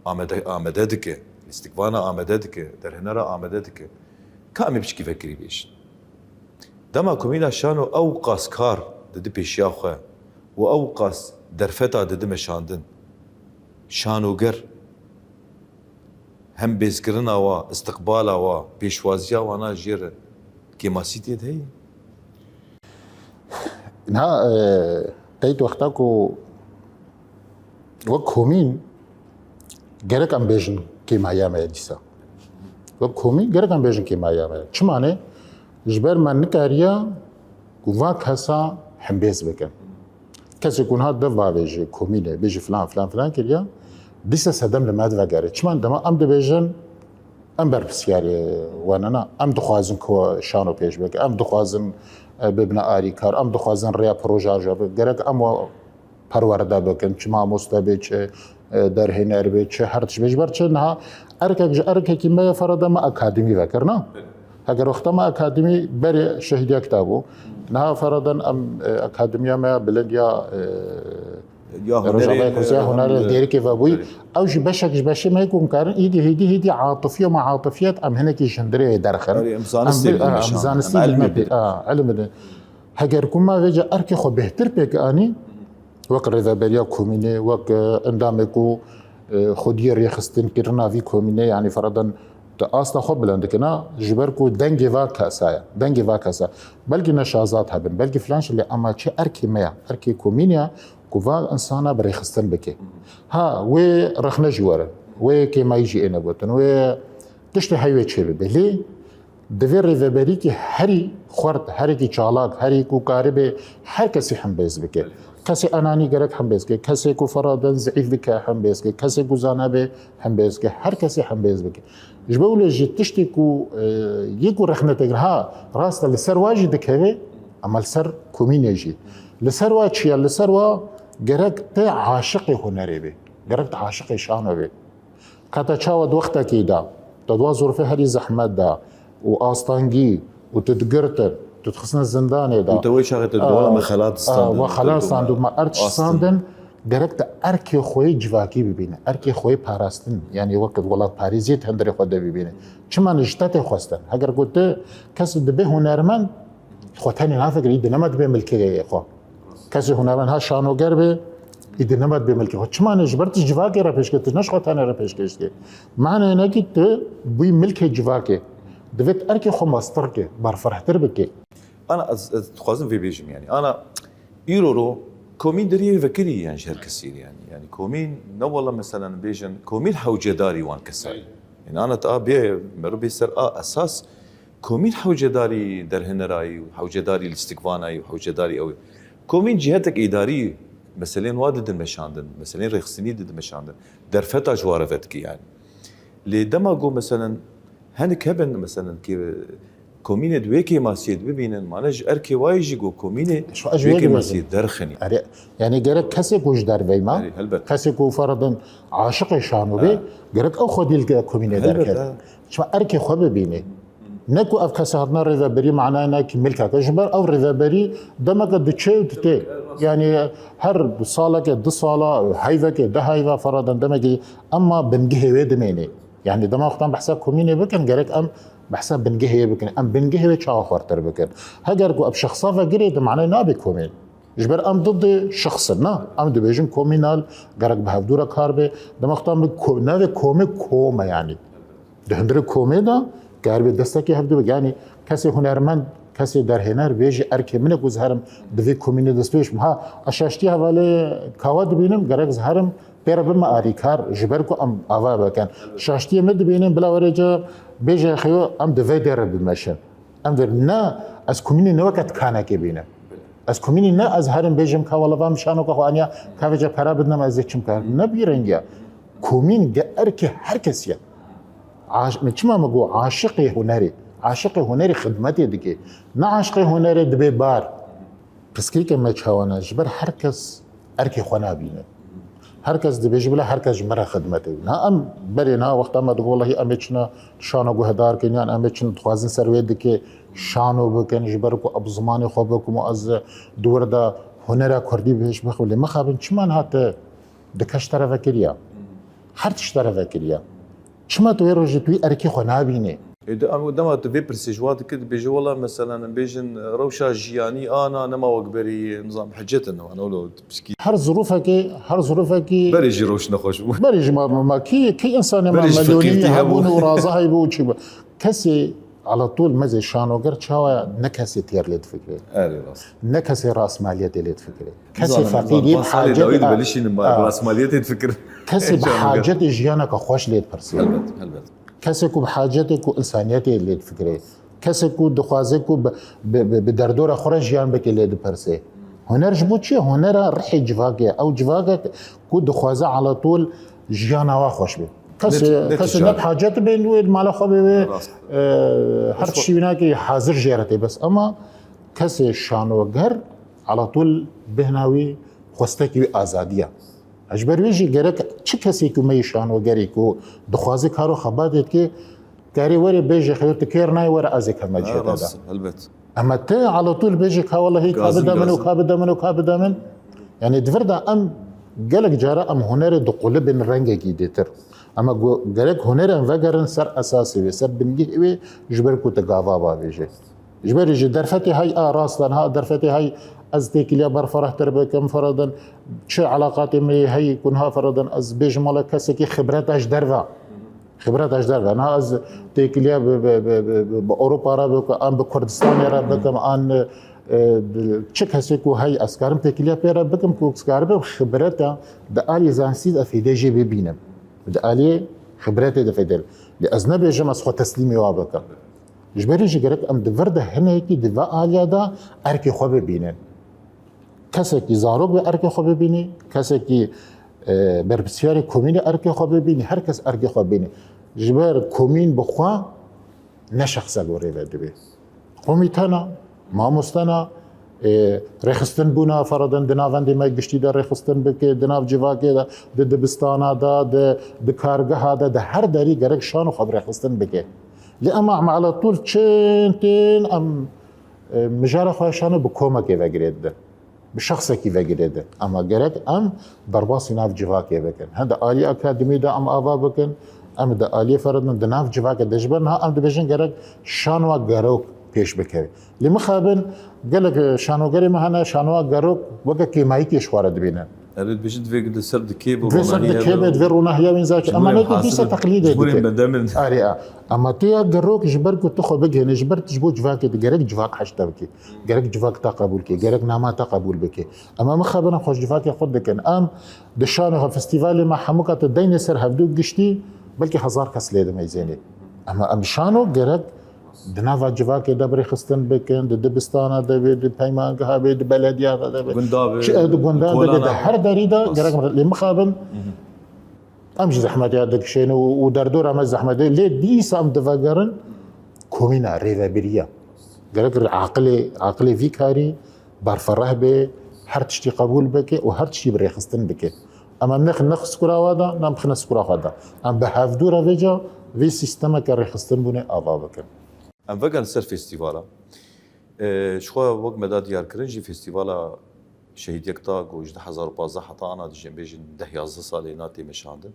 amede, amede dike, lîstikvana amede dike, derhênera amede dike. Ka em ê piçkî vekirî bêjin. Dema komîna şano ew qas kar didi pêşiya xwe û ew qas derfeta didi meşandin, şanoger hembêzkirina wa, istiqbala wa, pêşwaziya wana jê re kêmasî tê de heye? Niha, e, teyt wexta ku wek komîn gerek em bêjin kêmahiya me ye dîsa. Wek komîn gerek em bêjin kêmahiya me ye. Çima ne? Ji ber me nikariya ku van kesa hembêz bikin. Kesê ku niha di bavêjê komînê bêjî filan, filan, filan kiriya, dîsa sedem li me divegere. Çima dema em dibêjin, em berpirsiyarê we ne, na, em dixwazin ku şano pêş bike, em dixwazin, e, bibine arîkar, em dixwazin rêya proja ji we bikin. Gerek em we perwerde bikin, çi mamoste bê, çi, e, derhêner bê, çi her tişt bê. Ji ber çi niha erkek ji erkekî me ye, ferada me akademî vekirina. Heger wexta me akademî berê şehîdiya kitab bû. Niha feradan em, e, akademiya me ya bilind ya, e, Ya hunerê, Rojavayê Kurdistan ya hunerê hem, dêrikê vebûyî. Belê. Ew jî beşek ji beşê me ku em karin îdî hêdî hêdî atifiye û muatifiyet em hinekî ji hundirê derxin. Erê, em zanistê Em bi-, bidin em meşandin, zanistî em bidin ilmê pê-, bidin. a, ilim bidin. Heger ku me vêca erkê xwe bêhtir pêk anî, wek rêveberiya komînê, wek, e, endamê ku, e, xwediyê rêxistinkirina vî komînê, yanî feradan di asta xwe bilind dikina, ji ber ku dengê va kesa ye, dengê va kesa. Belkî ne şazad hebin, belkî filan şi, lê ema çi erkê me ya, erkê komînê ya, ku va insana bi rêxistin bike. Ha, wê rexne jî were, wê kêmayî jî êne gotin, wê tiştê heyvê çê bibe. Lê divê rêveberîkî herî xurt, herîkî çalak, herî ku karibê her kesî hembêz bike. Kesê enanî gerek hembêz ke, kesê ku feradin zîf bike hembêz ke, kesê ku zane be hembêz ke, her kesê hembêz bike. Ji bo wile jî tiştê ku, e, yê ku rexne te kir, ha, rast e, li ser wa jî dikeve, ama li ser komînê jî. Li ser wa çi ye? Li ser wa gerek te aşiqê hunerê be. Gerek te aşiqê şano be. Qeta çawa di wextekî de, te di wa zurfê herî zehmet de û astengî û tu digirtin, tu dixistin zindanê de. Û te wê çaxê te di wala me xelat stand, we xelat stand û me erd standin, gerek te erkê xwe yê civakî bibîne, erkê xwe yê parastin, yanî wek welatparêziyê di hundirê xwe de bibîne. Çima ne ji te tê xwestin? Heger ku tu kes dibe hunermend, xwe tenê nafikirî, di nema dibe milkê xwe. Kesê hunermend ha şanoger be, îdî nema dibe milkê xwe. Çima ne ji ber tu ji civakê re pêşketî, ne ji xwe tenê re pêşketî. Manayê nekî tu bûyî milkê civakê. Divêt erkê xwe mestir ke, berfirehtir bike. Ana ez, ez dixwazim vê bêjim, yanî. Ana îro ro komîn deriyê vekirî, yanî ji her kesî, yanî. Yanî komîn ne wala, meselen bêjin, komîn hewcedarî wan kesayî. Yanî ana ta bê, mero bê ser a esas, komîn hewcedarî derhinerayî û hewcedarî lîstikvanayî û hewcedarî ew ê. Komîn cîhetek îdarî, meselên wa didin meşandin, meselên rêxistinî didin meşandin. Derfeta ji wa re vedikî, yanî. Lê dema ku, meselen, hinek hebin, meselen, kê-, komînê di wê kêmasiyê de bibînin, mane ji erkê wayê jî ku komînê Şu ez wê wê kêmasiyê dibêjim. Derxinî. Erê, yanî gerek kesê ku ji dervey ma, Erê, helbet. Kesê ku feradin aşiqê şano bê, Ha. gerek ew xwedî li komînê Helbet, derket. ha. Çima erkê xwe bibîne. Ne ku ev kes hatine rêveberî, manayê ne ki milkeke. Ji ber ew rêveberî demeke diçe û dite. Yanî her saleke, du sala, heyveke, du heyva feradin demekî, emma bingehê wê dimêne. Yanî dema wextan behsa komînê bikin, gerek em behsa bingehê wê bikin. Em bingehê wê çawa xwertir bikin. Heger ku ev şexsa vegirê, di manayê nabe komîn. Ji ber em didê şexs in, na. Em dibêjin komînal, gerek bi hevdû re kar bê. Dema wextan bi ko-, navê komê kom e, yanî. Di hundirê komê de, gerek bê destekê hevdû be. Yanî kesê hunermend, kesê derhêner bêjî erkê min e ku ez herim di vê komînê destpêş bim. Ha, ez şaştî hevalê Kawa dibînim, gerek ez herim pê re bime alîkar, ji ber ku em ava bikin. Şaştiyê me dibînin, bila were ca bêje xeyo em di vê derê bimeşin. Em dibêjin, na, ez komînê ne weke tikanekê bînim. Ez komînê ne ez herim bêjim ka wele va min şanoka xwe aniya, ka vêca pera bidin em ez ê çim kar. Ne bi rengiya. Komîn ge erkê her kesî ye. Aş-, min çima min got, aşiqê hunerê. Aşiqê hunerê xidmetê dike. Ne aşiqê hunerê dibe bar. Pirsgirêkê me çawa ne? Ji ber her kes erkê xwe nabîne. Her kes dibêje, bila her kes ji min re xidmetê bîne. Ha, em berê niha wexta me digot, wellahî em ê çina şano guhedar kin, yan em ê çin dixwazin ser wê dikê şano bikin, ji ber ku ev zimanê xwe bikim û ez di wir de hunera kurdî bi pêş bixim. Lê mixabin çima niha te di keş te re vekiriya? Her tişt te re vekiriya. Çima tu wê rojê tu wî erkê xwe nabînî? Ê, di, em, dema tu vê pirsê ji wa dikir, dibêje, wela, meselen, em bêjin, rewşa jiyanî ana nema wek berî, nizam, hicet in, wan, olo, piskî. Her zirûfekê, her zirûfekî Berê jî rewş nexweş bû. Berê jî ma, ma, ma kî, kî insanê ma Berê jî milyonî fekîrtî hebûn hebû. û raza hebû û çi bû. Kesê, ala tûl mezê şanoger çawa ne kesê têr lê difikirê. Erê rast. Ne kesê rasmaliyetê lê difikirê. Kesê Nizanim, feqîrî nizanim. Van salê hacetê dawî de a, belişînin, a. rasmaliyetê difikir. Kesê bi Şanoger. hacetê jiyaneke xweş lê dipirsê. Helbet, helbet. Kesê ku bi hacetê ku însaniyetê lê difikirê. Kesê ku dixwaze ku bi, bi, bi, bi derdora xwe re jiyan bike lê dipirsê. Huner ji bo çi ye? Hunera rihê civakê ye. Ew civakek ku dixwaze ala tûl jiyana wa xweş be. Kesê, Ne ti-, ne kesê ticar. ne bi hacet bên wê li mala xwe bê wê, Rast. e, her Rast. tiştî wînakê hazir jê re tê bes. Ema kesê şanoger ala tûl bêhna wî xwestekî wî azadî ye. Ji ber wê jî gerek çi kesê ku me yê şanogerê ku dixwaze kar û xebatê dike, karê were bêje xeyo tu kêr nayê were ez ê kevme Ha, cihê te de. rast, helbet. Ama te ala tûl bêje ka wellahî ka Gazin, bide min û gazin. ka bide min û ka bide min. Yanî di vir de em gelek cara em hunerê diqulibin rengekî dêtir. Ama gu-, gerek hunerên vegerin ser esasê wê, ser bingehê wê ji ber ku tu gava bavêje. Ji ber jî derfetê hey a rast e, niha derfetê hey ez têkiliya berferehtir bikim, feradin çi elaqatê min ê hey ku niha feradin ez bêjim wele kesekî xibreta ji derve. Xibreta ji derve. Niha ez têkiliya bi, bi, bi, bi, bi, bi Ewropa re bikim, an bi Kurdistanê re bikim, an, e, bi çi kesê ku hey ez karim têkiliya pê re bikim ku ez karibim xibreta di alî zanistî de fêdê jê bibînim. Di alî xibretê de fêdê. Lê ez nebêjim ez xwe teslîmê wa bikim. Ji berî jî gerek em di vir de hinekî di ve aliya de erkê xwe bibînin. Kesekî zarok bi erkê xwe bibînî, kesekî e, berpirsiyarê komînê erkê xwe bibînî, her kes erkê xwe bibînî. Ji ber komîn bi xwe ne şexsek û rêve dibê. Komîtena, mamostena, e, rêxistin bûna, feredin di navendê me giştî de rêxistin bike, di nav civakê de, di dibistana de, di, di kargeha de, di her derî gerek şano xwe bi rêxistin bike. Lê ema em ala tûl çin tên, em, e, mijara xwe şano bi komekê ve girê didin. Bi şexsekî ve girê didin. Ema gerek em derbasî nav civakê bikin. Hem di alî akademî de em ava bikin, em di aliyê feredin di nav civakê de. Ji ber niha em dibêjin gerek şanoa gerok pêş bikeve. Lê mixabin gelek şanogerê me hene, şanoa gerok weke kêmayîkê ji xwe re dibînin. Erê dibêjin divê li ser di kê bi Divê ser di kê be, divê ronahiya wî zaten. Ama ne dîsa teqlîdê dike. Arê a. Ama tu ya gerok ji ber ku tu xwe bigihînî, ji ber tu ji bo civakê di gerek civak heşte bikî. Gerek civak te qebûl ke, gerek nama te qebûl bike. Ema mixabin em xwe ji civakê xwe dikin. Em di şano xwe festîvalê me hemûka te deynê ser hevdû giştî, belkî hezar kes lê dimeyzênê. Ema em şano gerek di nava civakê de bi rêxistin bikin, di dibistana de bê, di peymangeha bê, di belediya de bê. Gunda bê, Çi, e, di gundan de bê, kolana di her derî de gerek lê mixabin. Em jî zehmetiya dikişên û, û derdora me zehmet e. Lê dîsa em divegerin komîna rêvebiriya. Gerek aqilê, aqilê vî karî berfereh bê, her tiştî qebûl bike û her tiştî bi rêxistin bike. Em, em nexin ne skura wa da, ne em xine skura xwe da. Em bi hevdû re vêca vê sîstemeke rêxistin bûnê ava bikin. Em vegerin ser festîvala. E, ji xwe wek me da diyar kirin jî festîvala Şehîd Yekta ku ji du hezar û pazdeh heta ana dijî em bêjin deh yazdeh salê na tê meşandin.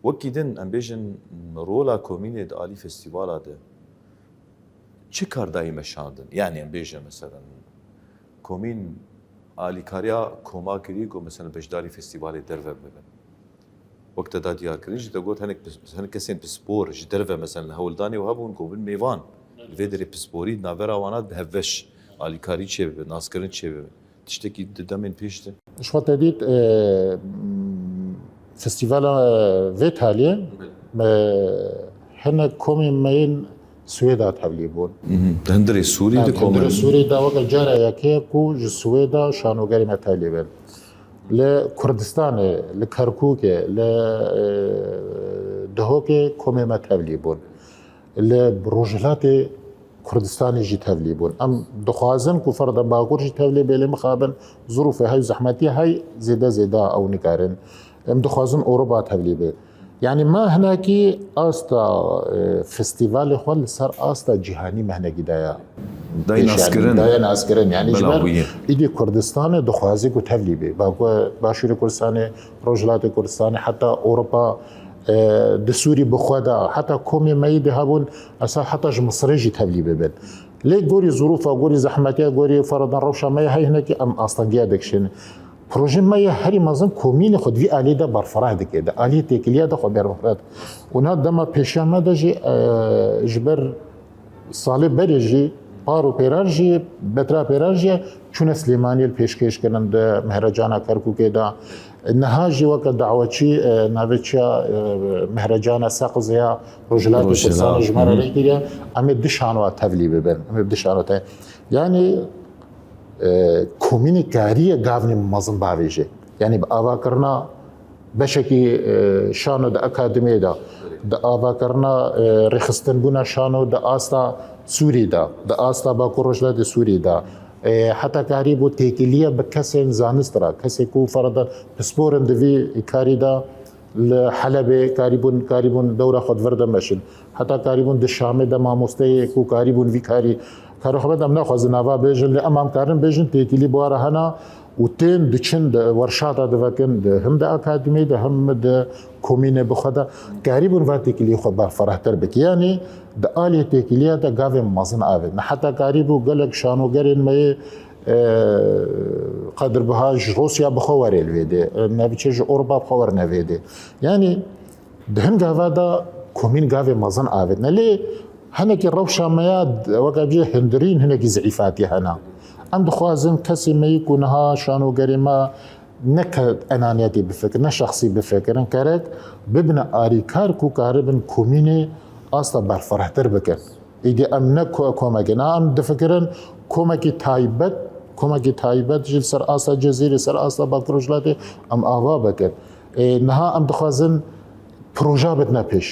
Wekî din em bêjin rola komînê di alî festîvala de çi kar dayî meşandin? Yanî em bêjin mesela komîn alîkariya koma kirî ku mesela beşdarî festîvalê derve bibin. Wek te da diyarkirin jî te got hinek pis-, hinek kesên pispor ji derve mesela li hewldanê û hebûn ku bin mêvan li vê derê pisporî navbera wana bi hevbeş alîkarî çêbibe, naskirin çêbibe. Tiştekî di demên pêş de. Ji xwe te dît, e, festîvala, e, vê taliyê, e, hinek komên me yên Swêda tevlî bûn. Mhm. Di hundirê Sûrî de komên. Hundirê Sûrî de weke cara yekê ku ji Swêda şanogerê me tevlî bin. Li Kurdistanê, li Kerkûkê, li, e, Dihokê komê me tevlî bûn. Li Rojhilatê Kurdistanê jî tevlî bûn. Em dixwazin ku ferda Bakur jî tevlî bê, lê mixabin zirûfê hey, zehmetî hey, zêde zêde ew nikarin. Em dixwazin Ewropa tevlî bê. Yanî me hinekî asta, e, festîvalê xwe li ser asta cîhanî me hinekî daye. Daye naskirin. Daye naskirin. Yanî ji ber îdî Kurdistanê dixwaze ku tevlî bê. Bakur, Başûrê Kurdistanê, Rojhilatê Kurdistanê, heta Ewropa, e, di Sûrî bi xwe de, heta komê me yî de hebûn, esa heta ji Misirê jî tevlî bibin. Lê gorî zirûfa, gorî zehmetiya, gorî feradan rewşa me ye, hey hinekî em astengiya dikişînin. Proje me ye herî mezin komînê xwe di vî alî de berferah dike, di alî têkiliya de xwe berferah dike. Û na dema pêşiya me de jî, e, ji ber salê berê jî, par û pêrar jî, betra pêrar jî çûne Silêmaniyê li pêşkêş kirin di mehrecana Kerkûkê de. Niha jî weke daweçî, e, navê çiya, e, mehrecana Seqizê ya Rojhilatê Kurdistanê ji me re rê kiriye, em ê du şanoa tevlî bibin. Em ê bi du şanoa te-, Yanî, e, komînê kariye gavnê mezin bavêje. Yanî bi avakirina beşekî, e, şano di akademiyê de, di avakirina, e, rêxistinbûna şano di asta Sûrî de, di asta Bakur Rojhilatê Sûrî de, e, heta karîbû têkiliye bi kesên zanist re, kesê ku ferda pispor in di vî karî de, li Helebê karîbûn, karîbûn dewra xwe di vir de meşin. Heta karîbûn di Şamê de mamosteyê ku karîbûn vî karî, karê xwe em naxwazin nava bêjin, lê em, em karin bêjin têkilî bi we re hene û tên diçin di werşata divekin, di him di akademiyê de, him di komînê bi xwe de. Karîbûn va têkilî xwe berferehtir bike. Yanî di alî têkiliya de gavên mezin avêt. Heta karîbû gelek şanogerên me yê e, Qedir Biha ji Rûsya bi xwe were li vê dê, e, neviçe ji Ewropa bi xwe werine vê dê. Yanî di hin gava de komîn gavê mezin avêtine. Lê hinekî rewşa me ya, weke bêjî, hundirîn hinekî zîfatiye hene. Em dixwazin kesê me yî ku niha şanogerê me ne ke enaniyetê bifikirin, ne şexsî bifikirin, gerek bibine alîkar ku karibin komînê asta berfirehtir bikin. Îdî em ne ko-, komekê, na em difikirin komekî taybet komekî taybet jî li ser asta Cezîrê, ser asta Bakur Rojhilatê em ava bikin. Ê, niha em dixwazin proje bidine pêş.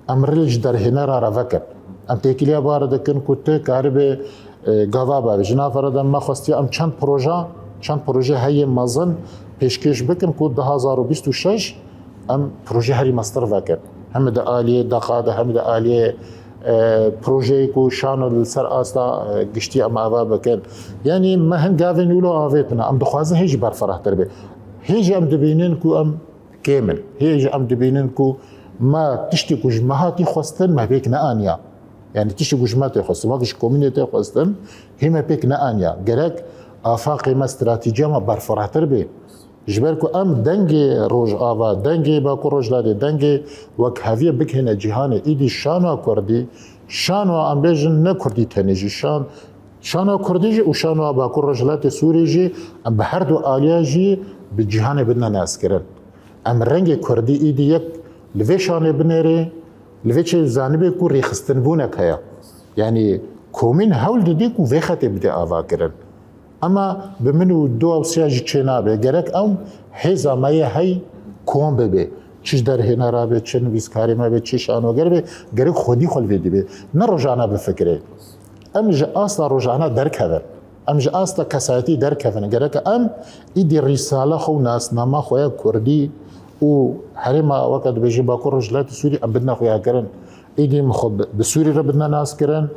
Em rê ji derhênera re vekin. Em têkiliya bar dikin ku tu karibê, e, gava bavê. Ji navbera de me xwestiye em çend proje, çend proje heye mezin pêşkêş bikin ku du hazar û bîst û şeş em proje herî mestir vekin. Hem di aliyê deqa de, hem di aliyê, e, projeyê ku şano li ser asta, e, giştî em ava bikin. Yanî me hin gavên wilo avêtine. Em dixwazin hê jî berfirehtir bê. Hê jî em dibînin ku em kêm in. Hê jî em dibînin ku me tiştê ku ji me hatî xwestin, me pêk neaniya. Yanî tiştê ku ji me tê xwestin, wek ji komînê tê xwestin, hê me pêk neaniya. Gerek afaqê me, stratîciya me berfirehtir bê. Ji ber ku em dengê Rojava, dengê Bakur Rojhilatê, dengê wekheviyê bigihîne cîhanê, îdî şanoa kurdî, şanoa em bêjin ne kurdî tenê jî, şan, şanoa kurdî jî û şanoa Bakur Rojhilatê Sûrî jî em bi her du aliya jî bi cîhanê bidine naskirin. Em rengê kurdî îdî yek li vê şanê binêrê, li vê çê zanibê ku rêxistinbûnek heye. Yanî komîn hewl didî ku vê xetê bide avakirin. Ema bi min û du ew siya jî çênabe. Gerek ew hêza me yê hey kom bibe. Çi ji derhênera be, çi nivîskarê me be, çi şanoger be, gerek xwedî xwe li vê dî be. Ne rojane bifikire. Em ji asta rojane derkevin. Em ji asta kesayetî derkevin. Gerek em îdî rîsala xwe û nasnama xwe ya kurdî û herêma, weke dibêje, Bakur Rojhilatê Sûrî em bidine xuyakirin. Êdî em xwe bi, bi Sûrî re bidine naskirin,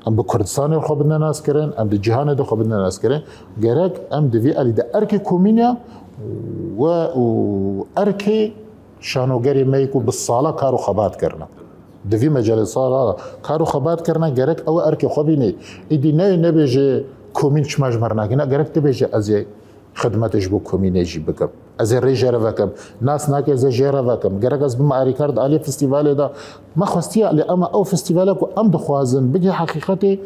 em bi Kurdistanê xwe bidine naskirin, em di cîhanê de xwe bidine naskirin. Gerek em di vî alî de erkê komînê we û erkê şanogerê me yê ku bi sala kar û xebat kirine. Di vî mecelê sala kar û xebat kirine, gerek ew erkê xwe bînê. Êdî neyê nebêje komîn çima ji me re nakîne, gerek tu bêje ez ê xidmetê ji bo komînê jî bikim. Ez ê rê jê re vekim. Nas nake ez ê jê re vekim. Gerek ez bime alîkar di aliyê festîvalê de. Me xwestiye, lê ema ew festîvala ku em dixwazin bigihê heqîqetê,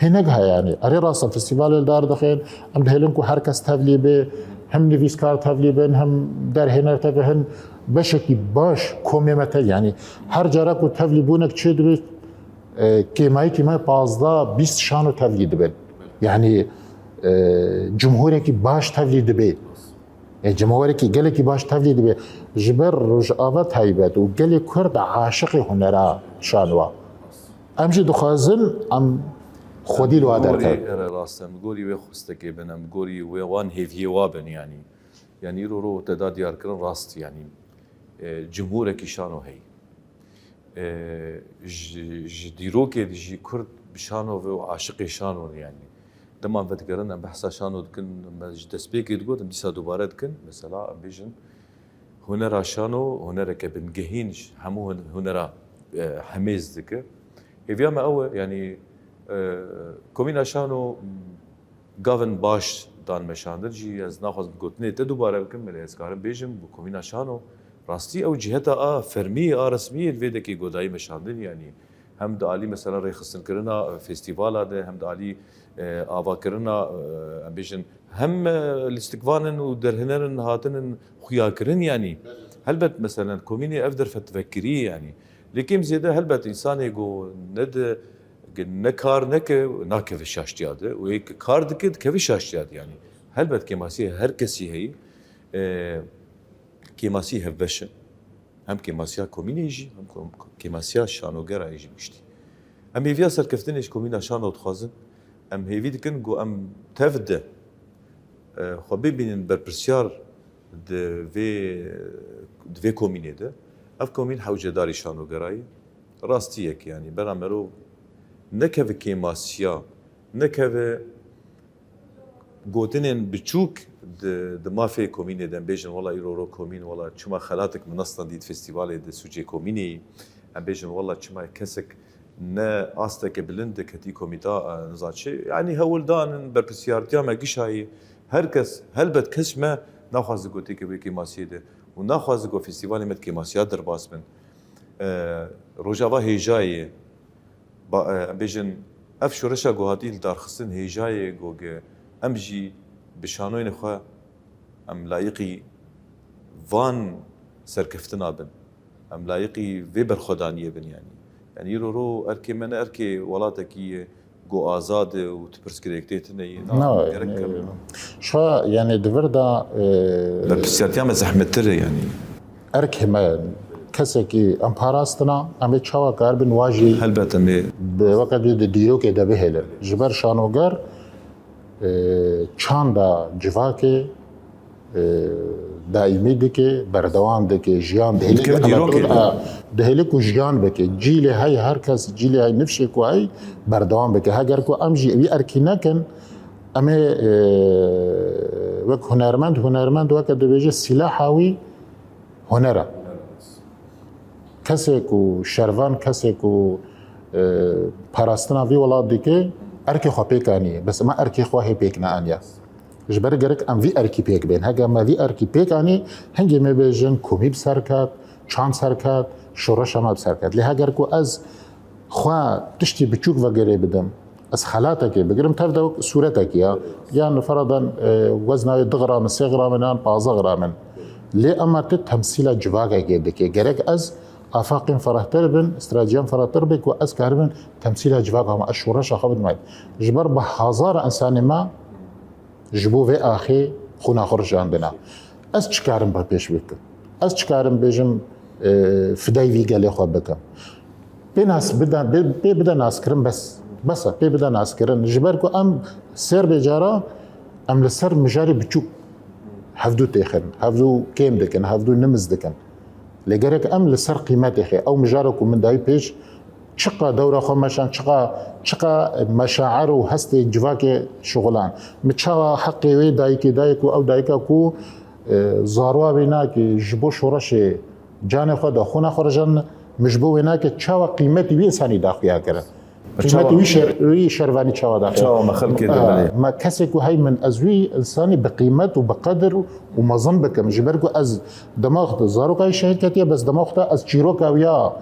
hinek heye yanî. Erê rast e, festîvalê li dar dixin, em dihêlin ku her kes tevlî bê, hem nivîskar tevlî bin, hem derhêner tevlî hin, beşekî baş komê me tevlî. Yanî her cara ku tevlîbûnek çê dibe, e, kêmayî kêmayî pazdeh bîst şano tevlî dibin. Yanî, e, cumhûrekî baş tevlî dibe. E, cumhûrekî gelekî baş tevlî dibe. Ji ber Rojava taybet û gelê Kurd aşiqê hunera şanoa. Em jî dixwazin em xwedî li wa derkevin. Gorî, ere rast em gorî wê xwestekê bin, em gorî wê wan hêviyê wa bin yanî. Yanî îro ro te da diyarkirin rast yanî. E, cumhûrekî şano heyî. E, ji, ji dîrokê de jî Kurd bi şano ve û aşiqê şano ne yanî. Dema vedigerin em behsa şano dikin, me ji destpêkê digot, em dîsa dubare dikin. Mesela em bêjin hunera şano, hunereke bingehîn ji hemû hun-, hunera, e, hemêz dike. Hêviya me ew e, yanî, e, komîna şano, gavin baş dan meşandin jî, ez naxwazim gotinê te dubare bikim, belê ez karim bêjim, bi komîna şano, rastî ew ciheta a fermî, a resmî li vê dekê godayî meşandin, yanî hem di alî mesela rêxistinkirina, e, festîvala de, hem di alî, e, avakirina, e, em bêjin, hem, e, lîstikvanin û derhinerin hatinin xuyakirin, yanî helbet mesela komînê ev derfet vekirî, yanî lê kêm zêde helbet însanê ku ne di ne kar neke, nakeve şaştiya de û yê kar dike, dikeve şaştiya de. Yanî helbet kêmasiyê her kesî heyî, e, kêmasî hevbeş e. Hem kêmasiya komînê jî, hem kom-, kêmasiya şanogera jî giştî. Em hêviya serkeftinê ji komîna şano dixwazin. Em hêvî dikin ku em tev de, e, xwe bibînin berpirsiyar di vê, di vê komînê de. Ev komîn hewcedarî şanogerayî. Rastiyek yanî bera merov nekeve kêmasiya, nekeve gotinên biçûk di, di mafê komînê de em bêjin, wela îro ro komîn, wela çima xelatek min nestandî di festîvalê de sûcê komînê yî. Em bêjin, wela çima kesek ne asteke bilind de ketî komîta, e, niza çi. Yanî hewldanin, berpirsiyartiya me gişayî. Her kes, helbet kes me naxwaze gotê ke wê kêmasiyê de û naxwaze ku festîvalê me di kêmasiya derbas bin. E, Rojava hêjayê, ba-, e, em bêjin, ev şoreşa ku hatî li darxistin hêjayê ku ge-, em jî bi şanoyên xwe em layiqî van serkeftina bin. Em layiqî vê berxwedaniyê bin yanî. Yanî îro ro erkê me ne erkê welatekî ye, Go azad e û tu pirsgirêk tê tine yî. Na, gerek yani, kevin. Şa yani di vir de e, Berpirsiyatiya me zehmettir e yani. Erkê me kesekî em parastina, em ê çawa karibin wajî Helbet em ê bi weke di dîrokê de bihêlin. Ji ber şanoger e, çanda civakê e, daîmî dike, berdewam dike, jiyan dihêlê Dikeve ku dîrokê. emetul a, dihêlê ku jiyan bike. Cîlê hey her kes, cîlê hey nifşê ku hey berdewam bike. Heger ku em jî wî erkî nekin, em ê e, wek hunermend, hunermend weke dibêje sîlaha wî huner e. Kesê ku şervan, kesê ku e, parastina vî welat dike, erkê xwe pêk aniye. Bes ema erkê xwe hê pêk neaniye. Ji ber gerek em vî erkî pêk bên. Heke me vî erkî pêk anî, hingê me bêjin komî bi ser ket, çand ser ket, şoreşa me bi ser ket. Lê heger ku ez xwe tiştî biçûk vegerê bidim, ez xelatekê bigirim, tev de wek sûretekî ya. Yan feradan e, wezna wê du gram in, sê gram in, yan pazdeh gram in. Lê ema tu temsîla civakekê dike. Gerek ez afaqên ferehtir bin, stratejiyan ferehtir be ku ez karibim temsîla civaka me, ez şoreşa xwe bidim. Ji ber bi hezara insanê me ji bo vê axê xwîna xwe rijandine. Ez çi karim bi pêş bikim? Ez çi karim bêjim, e, fidayî vî gelê xwe bikim? Pê nas bide, pê, pê bide naskirin bes. Bes e, pê bide naskirin. Ji ber ku em sêr bê cara em li ser mijarê biçûk hevdû têxin, hevdû kêm dikin, hevdû nimiz dikin. Lê gerek em li ser qîmetê xê, ew mijara ku min dayî pêş, çiqa dewra xwe meşan, çiqa, çiqa meşaer û hestê civakê şixulan. Min çawa heqê wê dayikê dayê ku ew dayika ku, e, zarwa wê nake ji bo şoreşê canê xwe da xwîna xwe rijan, min ji bo wê nake çawa qîmetî wî însanî da xuya kirin. Qîmetî wî şer, wî şervanî çawa da xuya. Çawa me xelkê de Ha, belê. Me kesê ku hey min ez wî însanî bi qîmet û bi qedir û mezin bikim. Ji ber ku ez dema wexta zarokayê şehîd ketiye, bes dema wexta ez çîroka wî ya,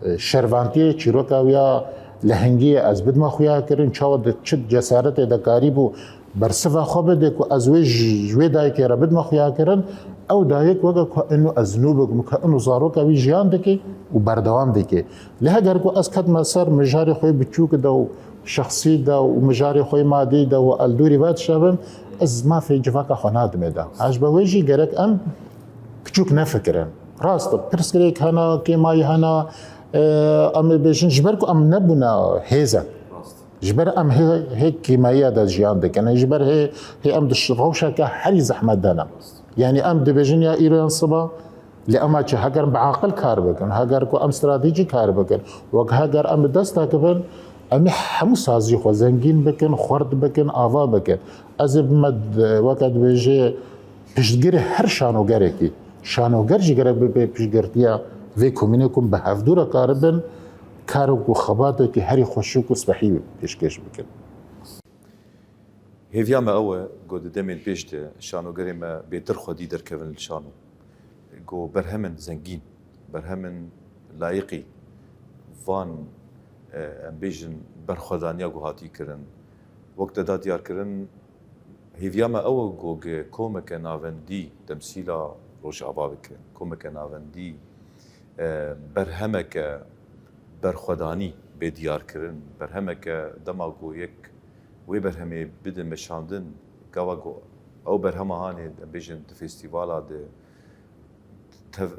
e, şervantiyê, çîroka wî ya lehengiyê ez bidime xuya kirin, çawa di çi cesaretê de karîbû bersiva xwe bide ku ez wê ji, ji wê dayikê re bidime xuya kirin, ew dayik weke ku inu ez nû bikim, ku inu zaroka wî jiyan dike û berdewam dike. Lê heger ku ez ketime ser mijarê xwe biçûk de û şexsî de û mijarê xwe madî de û el dûrî ve dişebim, ez mafê civaka xwe nadimê de. Ji ber wê jî gerek em biçûk nefikirin. Rast e, pirsgirêk hene, kêmayî hene, e, em ê bêjin, ji ber ku em nebûne hêz e. Ji ber em hê, hê kêmayiya de jiyan dikin. Ji ber hê, hê em di ş-, rewşeke herî zehmet de ne. Yanî em dibêjin ya îro yan siba, lê ema çi heger em bi aqil kar bikin, heger ku em stratejî kar bikin, wek heger em bi destek bin, em ê hemû sazî xwe zengîn bikin, xurt bikin, ava bikin. Ez ê bime d-, weke dibêje piştgirê her şanogerekî. Şanoger jî gerek bibe piştgirtiya vê komînê ku bi hevdû re karibin karek û xebatekî herî xweşik û spehî pêşkêş bikin. Hêviya me ew e ku di demên pêş de şanogerê me bêtir xwedî derkevin li şano. Ku berhemên zengîn, berhemên layiqî van, e, em bêjin berxwedaniya ku hatî kirin. Wek te da diyarkirin, hêviya me ew e ku gi komeke navendî temsîla Rojava bike. Komeke navendî, e, berhemeke berxwedanî bê diyarkirin. Berhemeke dema ku yek wê berhemê bide meşandin, gava ku ew berhema hanê, em bêjin di festîvala de tev-,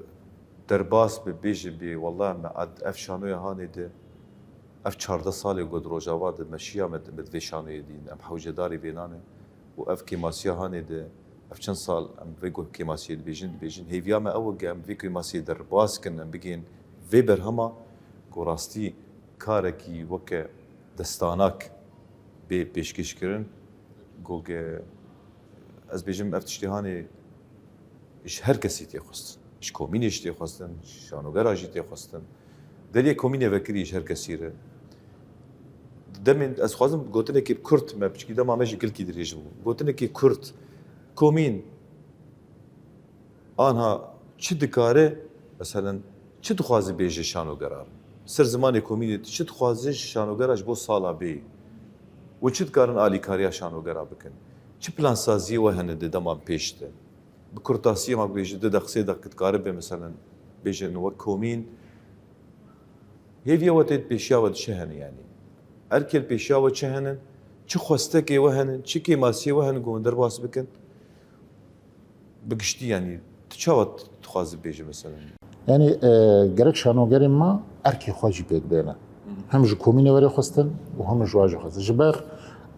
derbas bi, bêje bê, wela me ad-, ev şanoya hanê de, ev çardeh salê ku di Rojava de me şiya me, me di vê şanoyê dîn, em hewcedarê vênan in û ev kêmasiya hanê de, ev çend sal em vê ku kêmasiyê dibêjin, dibêjin. Hêviya me ew e ku em vê kêmasiyê derbas kin, em bigihên vê berhema ku rastî karekî weke destanak bê pêşkêşkirin. Goge ez bêjim ev tiştê hanê ji her kesî tê xwestin. Ji komînê jî tê xwestin, ji şanogera jî tê xwestin. Deriyê komînê vekirî ji her kesî re. Demên ez xwazim gotinekê kurt, me piçkî dema me jî gilkî dirêj bû. Gotinekê kurt, komîn, anha çi dikare, meselen, çi dixwaze bêje şanogera re? Ser zimanê komînê tu çi dixwaze ji şanogera ji bo sala bê? Û çi dikarin alîkariya şanogera bikin? Çi plansaziyê we hene di deman pêş de? Bi kurtasiyê ma bibêje, du deq, sê deq dikare be, meselen, bêje, wek komîn, hêviya we tê pêşiya we de çi hene, yanî? Erkê li pêşiya we çi henin? Çi xwestekê we henin? Çi kêmasiyê we henin ku hûn derbas bikin? Bi giştî, yanî, tu çawa dixwazî bêjî mesela? Yanî, e, gerek şanogerên me erkê xwe jî pêk bêne. Hem ji komînê were xwestin û hem ji wa jî xwestin. Ji ber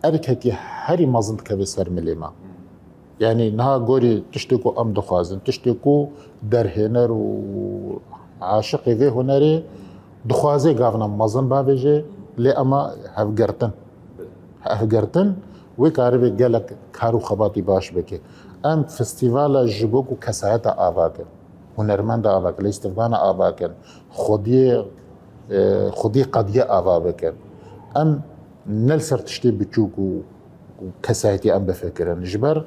erkekî herî mezin dikeve ser milê me. Yanî niha gorî tiştê ku em dixwazin, tiştê ku derhêner û aşiqê vê hunerê dixwaze gavna mezin bavêje, lê ema hevgirtin. Hevgirtin wê karibê gelek kar û xebatî baş bike. Em festîvala ji bo ku kesayeta ava ke, hunermenda ava ke, lîstikdana ava kin, xwediyê, e, xwediyê qediyê ava bikin. Em ne li ser tiştê biçûk û, û kesayetî em bifikirin. Ji ber,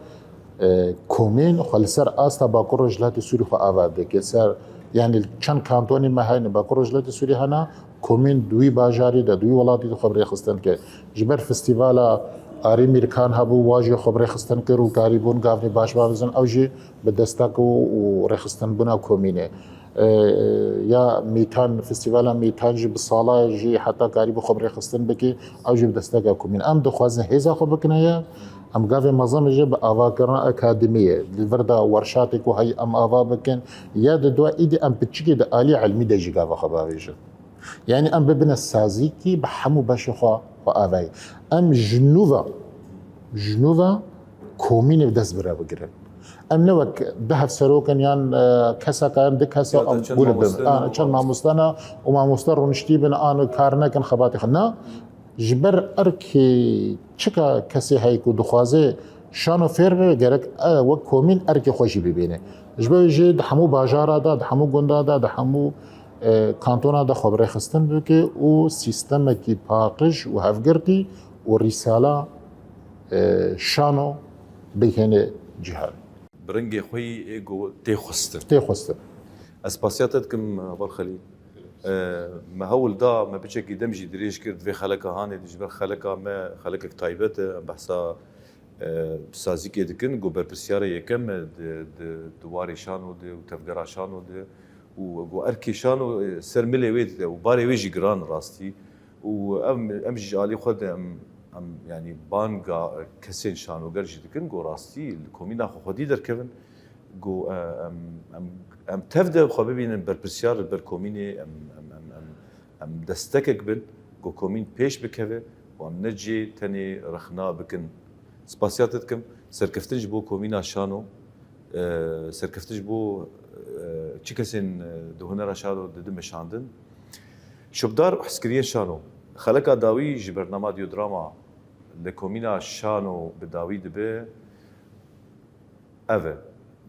e, komîn xwe li ser asta Bakur Rojhilatê Sûrî xwe ava dike. Ser, yanî çend kantonê me hene Bakur Rojhilatê Sûrî hene, komîn di wî bajarî de, di wî welatî de xwe bi rêxistin dike. Ji ber festîvala Arî Mîrkan hebû, wa jî xwe bi rêxistin kir û karîbûn gavnî baş bavizin. Ew jî bi destek û, û rêxistinbûna komînê. E, ya Mîtan, festîvala Mîtan jî bi sala jî heta karîbû xwe bi rêxistin bikî, ew jî bi desteka komîn. Em dixwazin hêza xwe bikine ye, em gavê mezin jî bi avakirina akademiyê, li vir de werşatê ku heyî em ava bikin, ya di dua îdî em piçikê di alî ilmî de jî gava xwe bavêjin. Yanî em bibine sazîkî bi hemû beşê xwe, xwe avayî. Em ji nû ve, ji nû ve komînê bi dest bi re bigirin. Em ne wek du hevserok in yan, e, keseka yan du kesa Ya da em çend gul bin. mamoste An, ne çend mamoste. mamoste ne û mamoste rûniştî bin an kar nekin xebatê xwe. Na, ji ber erkê çika kesê heye ku dixwaze şano fêr bibe, gerek, e, wek komîn erkê xwe jî bibîne. Ji ber jî di hemû bajara de, di hemû gunda de, di hemû, e, kantona de xwe bi rêxistin bike û sîstemekî paqij û hevgirtî û rîsala, e, şano bihêne cîhan. Bi rengê xwe yî ê go tê xwestin. Tê xwestin. Ez spasiya te dikim, Heval Xelîl. E, me hewl da, me piçekî dem jî dirêj kir, di vê xeleka hanê de ji ber xeleka me, xelekek taybet e, em behsa, e, sazîkê dikin, ku berpirsiyara yekem e di, di, di warê şano de û tevgera şano de û ku erkê şano, e, ser milê wê de û barê wê jî giran rastî. Û em, em jî ji alî xwe de em, em, yanî banga kesên şanoger jî dikin, ku rastî li komîna xwe xwedî derkevin, ku, e, em, em, em tev de xwe bibînin berpirsiyar li ber komînê, em, em, em, em, em destekek bin, ku komîn pêş bikeve û em ne cê tenê rexna bikin. Spasiya te dikim, serkeftin ji bo komîna şano, e, serkeftin ji bo, e, çi kesên, e, di hunera şano didin meşandin. Şopdar û hizkiriyên şano. Xeleka dawî ji bernama Diodrama li komîna şano bi dawî dibe. Ev e.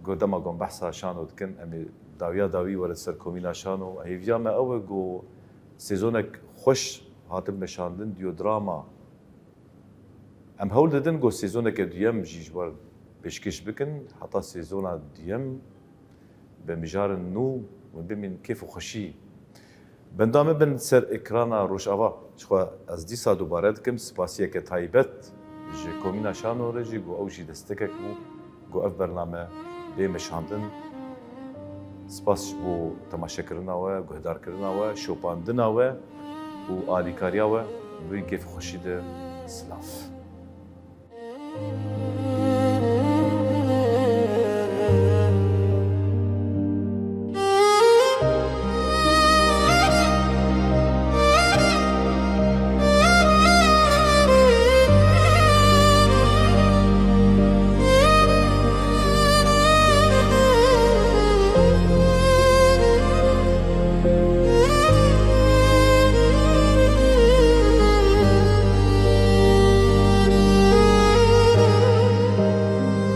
Go dema gon behsa şano dikin, em ê dawiya dawî were ser komîna şano. Hêviya me ew e go sêzonek xweş hatin meşandin Diodrama. Em hewl didin ku sêzoneke duyem jî ji we re pêşkêş bikin. Heta sêzona duyem bi mijarên nû hûn bimînin kêf û xweşî. Benda me bin ser ekrana Rojava. Jixwe ez dîsa dubare dikim spasiyeke taybet ji Komîna Şano re jî ku ew jî destekek bû. Ku ev bername bê meşandin. Spas ji bo temaşekirina we, guhdarkirina we, şopandina we û alîkariya we. Bi wî kêfxweşî de silav.